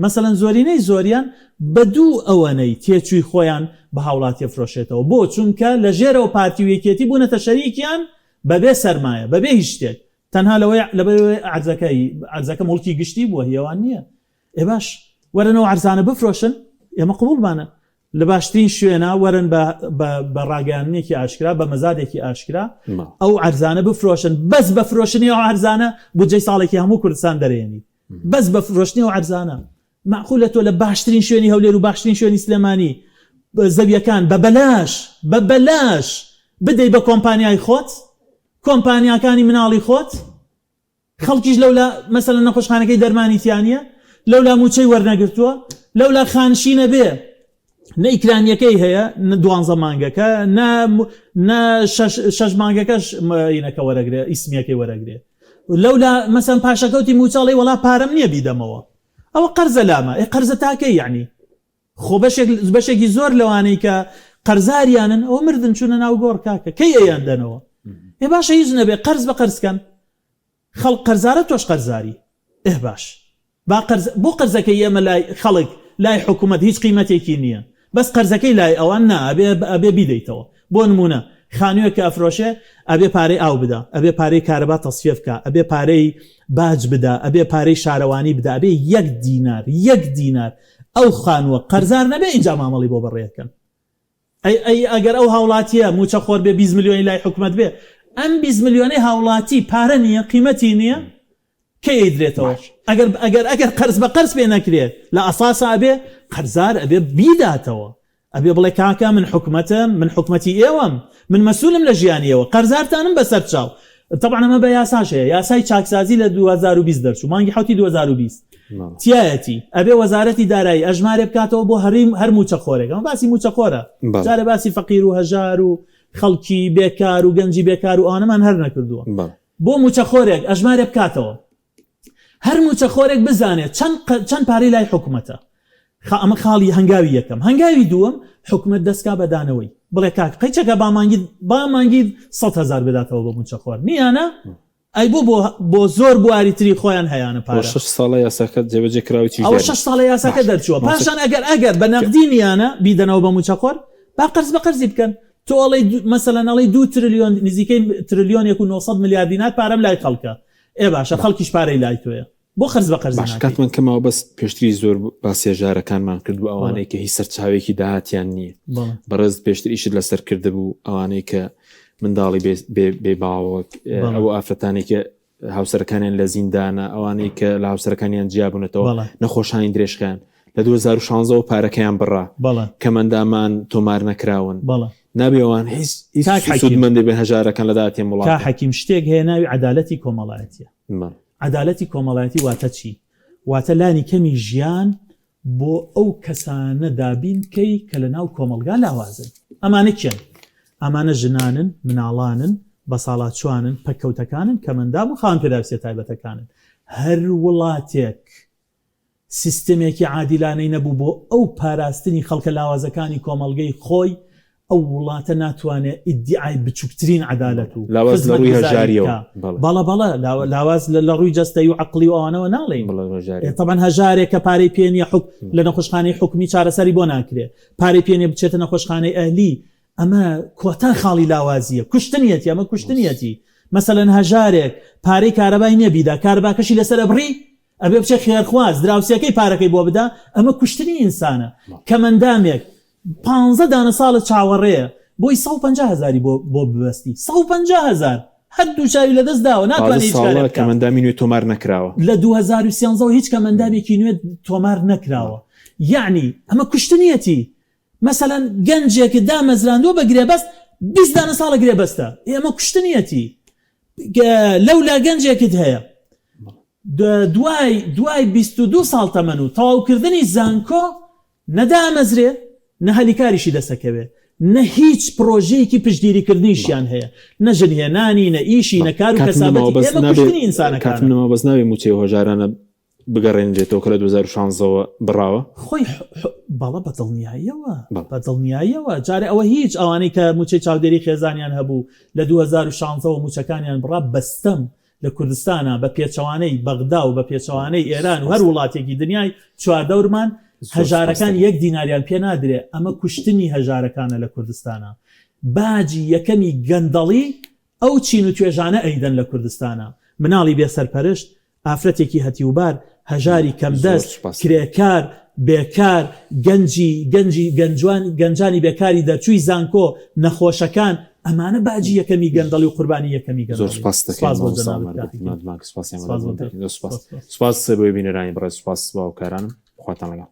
مەسەلەن زۆرینەی زۆریان بە دوو ئەوەنەی تێچووی خۆیان بە هاوڵاتی ئەفرۆشێتەوە بۆ؟ چونکە لە ژێرەوە پارتی و یەکێتی بوونەتە شەریکیان بەبێ سەرمایە بەبێ هیچ شتێک تەنها لەوەی لەبەرئەوەی عەرزەکە عەرزەکە موڵکی گشتی بووە هی ئەوان نییە ئێ باش وەرن ئەو عەرزانە بفرۆشن ئێمە قبوڵمانە لە باشترین شوێنە وەرن بە بە بە ڕاگەیاندنێکی ئاشکرا بە مەزادێکی ئاشکرا ئەو عەرزانە بفرۆشن بەس بە فرۆشتنی ئەو عەرزانە بودجەی ساڵێکی هەموو کوردستان دەرێنیت بەس بە فرۆشتنی ئەو عەرزانە مەعقولە تۆ لە باشترین شوێنی هەولێر و باشترین شوێنی سلێمانی زەویەکان بە بەلاش بە بەلاش بدەی بە کۆمپانیای خۆت کۆمپانیاکانی مناڵی خۆت خەڵکیش لەولا مەسەلەن نەخۆشخانەکەی دەرمانی تیا نییە لەولا مووچەی وەرنەگرتووە لەولا خانشینە بێ نە ئیکرامیەکەی هەیە نە دوانزە مانگەکە نە نە شەش مانگەکەش ینەکە وەرەگرێ ئیسمیەکەی وەرەگرێ لەولا مەسەن پاشەکەوتی مووچەڵی وەڵا پارەم نییە بیدەمەوە ئەوە قەرزە لامە ئێ قەرزە تاکەی یعنی خۆ بەشێک بەشێکی زۆر لەوانەی کە قەرزاریانن ئەوە مردن چوونە ناو گۆڕ کاکە کەی ئەیان دەنەوە ئێ باشە هیچ نەبێ قەرز بە قەرز کەن خەڵک قەرزارە تۆش قەرزاری ئه باش با قەرز بۆ قەرزەکەی ئێمە لای خەڵک لای حکومەت هیچ قیمەتێکی نییە بەس قەرزەکەی لای ئەوان نا ئەبێ ئەبێ بیدەیتەوە بۆ نمونە خانوویەک کە ئەفرۆشێ ئەبێ پارەی ئاو بدا ئەبێ پارەی کارەبا تەسفیە بکا ئەبێ پارەی باج بدا ئەبێ پارەی شارەوانی بدا ئەبێ یەک دینار یەک دینار ئەو خانووە قەرزار نەبێ ئینجا مامەڵی بۆ بەڕێکەن ئەی ئەی ئەگەر ئەو هاوڵاتیە موچە خۆر بێ 20 ملیۆنی لای حکومەت بێ ئەم 20 ملیۆنەی هاوڵاتی پارە نییە قیمەتی نییە کەی ئەیدرێتەوە ئەگەر ئەگەر ئەگەر قەرز بە قەرز پێ نەکرێ لە ئەساسا ئەبێ قەرزار ئەبێ بیداتەوە ئەبێ بڵێ کاکە من حکومەتم من حکومەتی ئێوەم من مەسولم لە ژیانی ئێوە قەرزارتانم بەسەر چاو طبعا ئەمە بە یاساش هەیە یاسای چاکسازی لە 2020 دەرچوو مانگی حوتی 2020 تایەتی ئەبێ وەزارەتی دارایی ئەژمارێ بکاتەوە بۆ هەریم هەر موچەخۆرێک ئەمە باسی موچەخۆرە جارێ باسی فەقیر و هەژار و خەڵکی بێکار و گەنجی بێکار و ئەوانەمان هەر نەکردووە بۆ موچەخۆرێک ئەژمارێ بکاتەوە هەر موچەخۆرێک بزانێت چەند چەند پارەی لای حکومەتە خا ئەمە خاڵی هەنگاوی یەکەم هەنگاوی دووەم حکومەت دەستکا بە دانەوەی بڵێ کاک قەیچەکە با مانگی با مانگی 100 هەزار بداتەوە بە موچەخۆر نیانە ئەی بۆ بۆ بۆ زۆر بواری تری خۆیان هەیانە پارە شش ساڵە یاساکە جێبەجێ کراوی چیش ئەوە شش ساڵە یاساکە دەرچووە پاشان ئەگەر ئەگەر بە نەقدی نیانە بیدەنەوە بە موچەخۆر با قەرز بە قەرزی بکەن تۆ ئەڵێی مەسەلەن ئەڵێی دوو ترلیۆن نزیکەی ترلیۆنێک و 900 ملیار دینار پارەم لای خەڵکە ئێ باشە خەڵکیش پارەی لای تۆیە بۆ قەرز بە قەرزی باش ناکەی؟ کاتمان کەماوە بەس پێشتری زۆر باسی هەژارەکانمان کرد و ئەوانەی کە هیچ سەرچاوێکی داهاتیان نییە بەڵێ بەڕێز پێشتر ئیشت لەسەر کردبوو ئەوانەی کە منداڵی بێ بێ بێ باوەک ئێ، بەڵێ. ئەو ئافرەتانەی کە هاوسەرەکانیان لە زیندانە ئەوانەی کە لە هاوسەرەکانیان جیابوونەتەوە بەڵێ. نەخۆشانی درێژخایەن لە 2016ەوە پارەکەیان بڕا بەڵێ. کەمەندامان تۆمار نەکراون بەڵێ. نابێ ئەوان هیچ هیچ کاک حەکیم. سوودمەندێ بن هەژارەکان لە داهاتی ئەم کا وڵاتە حەکیم شتێک هەیە ناوی عەدالەتی کۆمەڵایەتیە. بەڵێ. عەدالەتی کۆمەڵایەتی واتە چی؟ واتە لانی کەمی ژیان بۆ ئەو کەسانە دابین بکەی کە لە ناو کۆمەڵگا لاوازن. ئەمانە کێن؟ ئەمانە ژنانن، مناڵانن، بەساڵاچوانن، پەککەوتەکانن، کەمئەندام و خاوەن پێداویستیە تایبەتەکانن. هەر وڵاتێک سیستمێکی عادیلانەی نەبوو بۆ ئەو پاراستنی خەڵکە لاوازەکانی کۆمەڵگەی خۆی، ئەو وڵاتە ناتوانێ ئیدیعای بچوکترین عەدالەت و لاواز لە ڕووی خزمەتگوزاری هەژاریەوە بکا. بەڵێ. بەڵە بەڵە لاوا لاواز لە لە ڕووی جەستەیی و عەقڵی و ئەوانەوە ناڵێین. بەڵێ هەژاریەوە. تەبعەن هەژارێک کە پارەی پێ نییە حوک لە نەخۆشخانەی حکومی چارەسەری بۆ ناکرێ، پارەی پێ نییە بچێتە نەخۆشخانەی ئەهلی، ئەمە کۆتا خاڵی لاوازییە، کوشتنیەتی، ئەمە کوشتنیەتی. مەسەلەن هەژارێک پارەی کارەبای نییە بیدا، کارەباکەشی لەسەر ئەبڕی، ئەبێ بچێ خێرخواز دراوسێکەی پارەکەی بۆ بدا، ئەمە کوشتنی ئینسانە. کەمەندامێک پانزە دانە ساڵە چاوەڕێیە بۆی 150 هەزاری بۆ بۆ ببەستی 150 هەزار هەر دوو چاوی لەدەست داوە ناتوانێ هیچ کارێ ساڵە بکات. کەمەندامی نوێ تۆمار نەکراوە. لە 2013 وە هیچ کەمەندامێکی نوێ تۆمار نەکراوە یەعنی ئەمە کوشتنیەتی مەسەلەن گەنجێکت دامەزراندووە بە گرێبەست 20 دانە ساڵە گرێبەستە ئێ ئەمە کوشتنیەتی لەولا گەنجێکت هەیە. دوای دوای 22 ساڵ تەمەن و تەواوکردنی زانکۆ نە دامەزرێ نە هەلی کاریشی دەسەکەوێ نە هیچ پڕۆژەیەکی پشتگیریکردنیشیان هەیە نە ژنهێنانی نە ئیشی نە کار و کەسابەتی ئێمە کوشتنی ئینسانەکانە. نەما بەس ناوی مووچەی هۆژارانە بگەڕێنرێتەوە کە لە 2016 ەوە بڕاوە؟ خۆی بەڵە بە دڵنیاییەوە بە دڵنیاییەوە جارێ ئەوە هیچ ئەوانەی کە مووچەی چاودێری خێزانیان هەبوو لە 2016 ەوە مووچەکانیان بڕا بە ستەم لە کوردستانا بە پێچەوانەی بەغدا و بە پێچەوانەی ئێران و هەر وڵاتێکی دنیای چواردەورمان هەژارەکان یەک دیناریان پێ نادرێ ئەمە کوشتنی هەژارەکانە لە کوردستانا باجی یەکەمی گەندەڵی ئەو چین و توێژانە ئەیدەن لە کوردستانا مناڵی بێ سەرپەرشت ئافرەتێکی هەتیوبار، هەژاری کەمدەست، کرێکار، بێکار، گەنجی گەنجی گەنجوان گەنجانی بێکاری دەرچووی زانکۆ، نەخۆشەکان، ئەمانە باجی یەکەمی گەندەڵی و قوربانی یەکەمی گەندەڵین. زۆر سوپاست دەکەین سوپاس بۆ مامۆستا جەنابت عومەر کاک حەکیم. مادماک سوپاسیان سوپاس بۆ دەکەین. تۆ. زۆر سوپاس. سوپاس. سوپاس بۆ بینەرانی بەڕێز سوپاس بۆ هاوکارانم. خواتان لەگەڵ.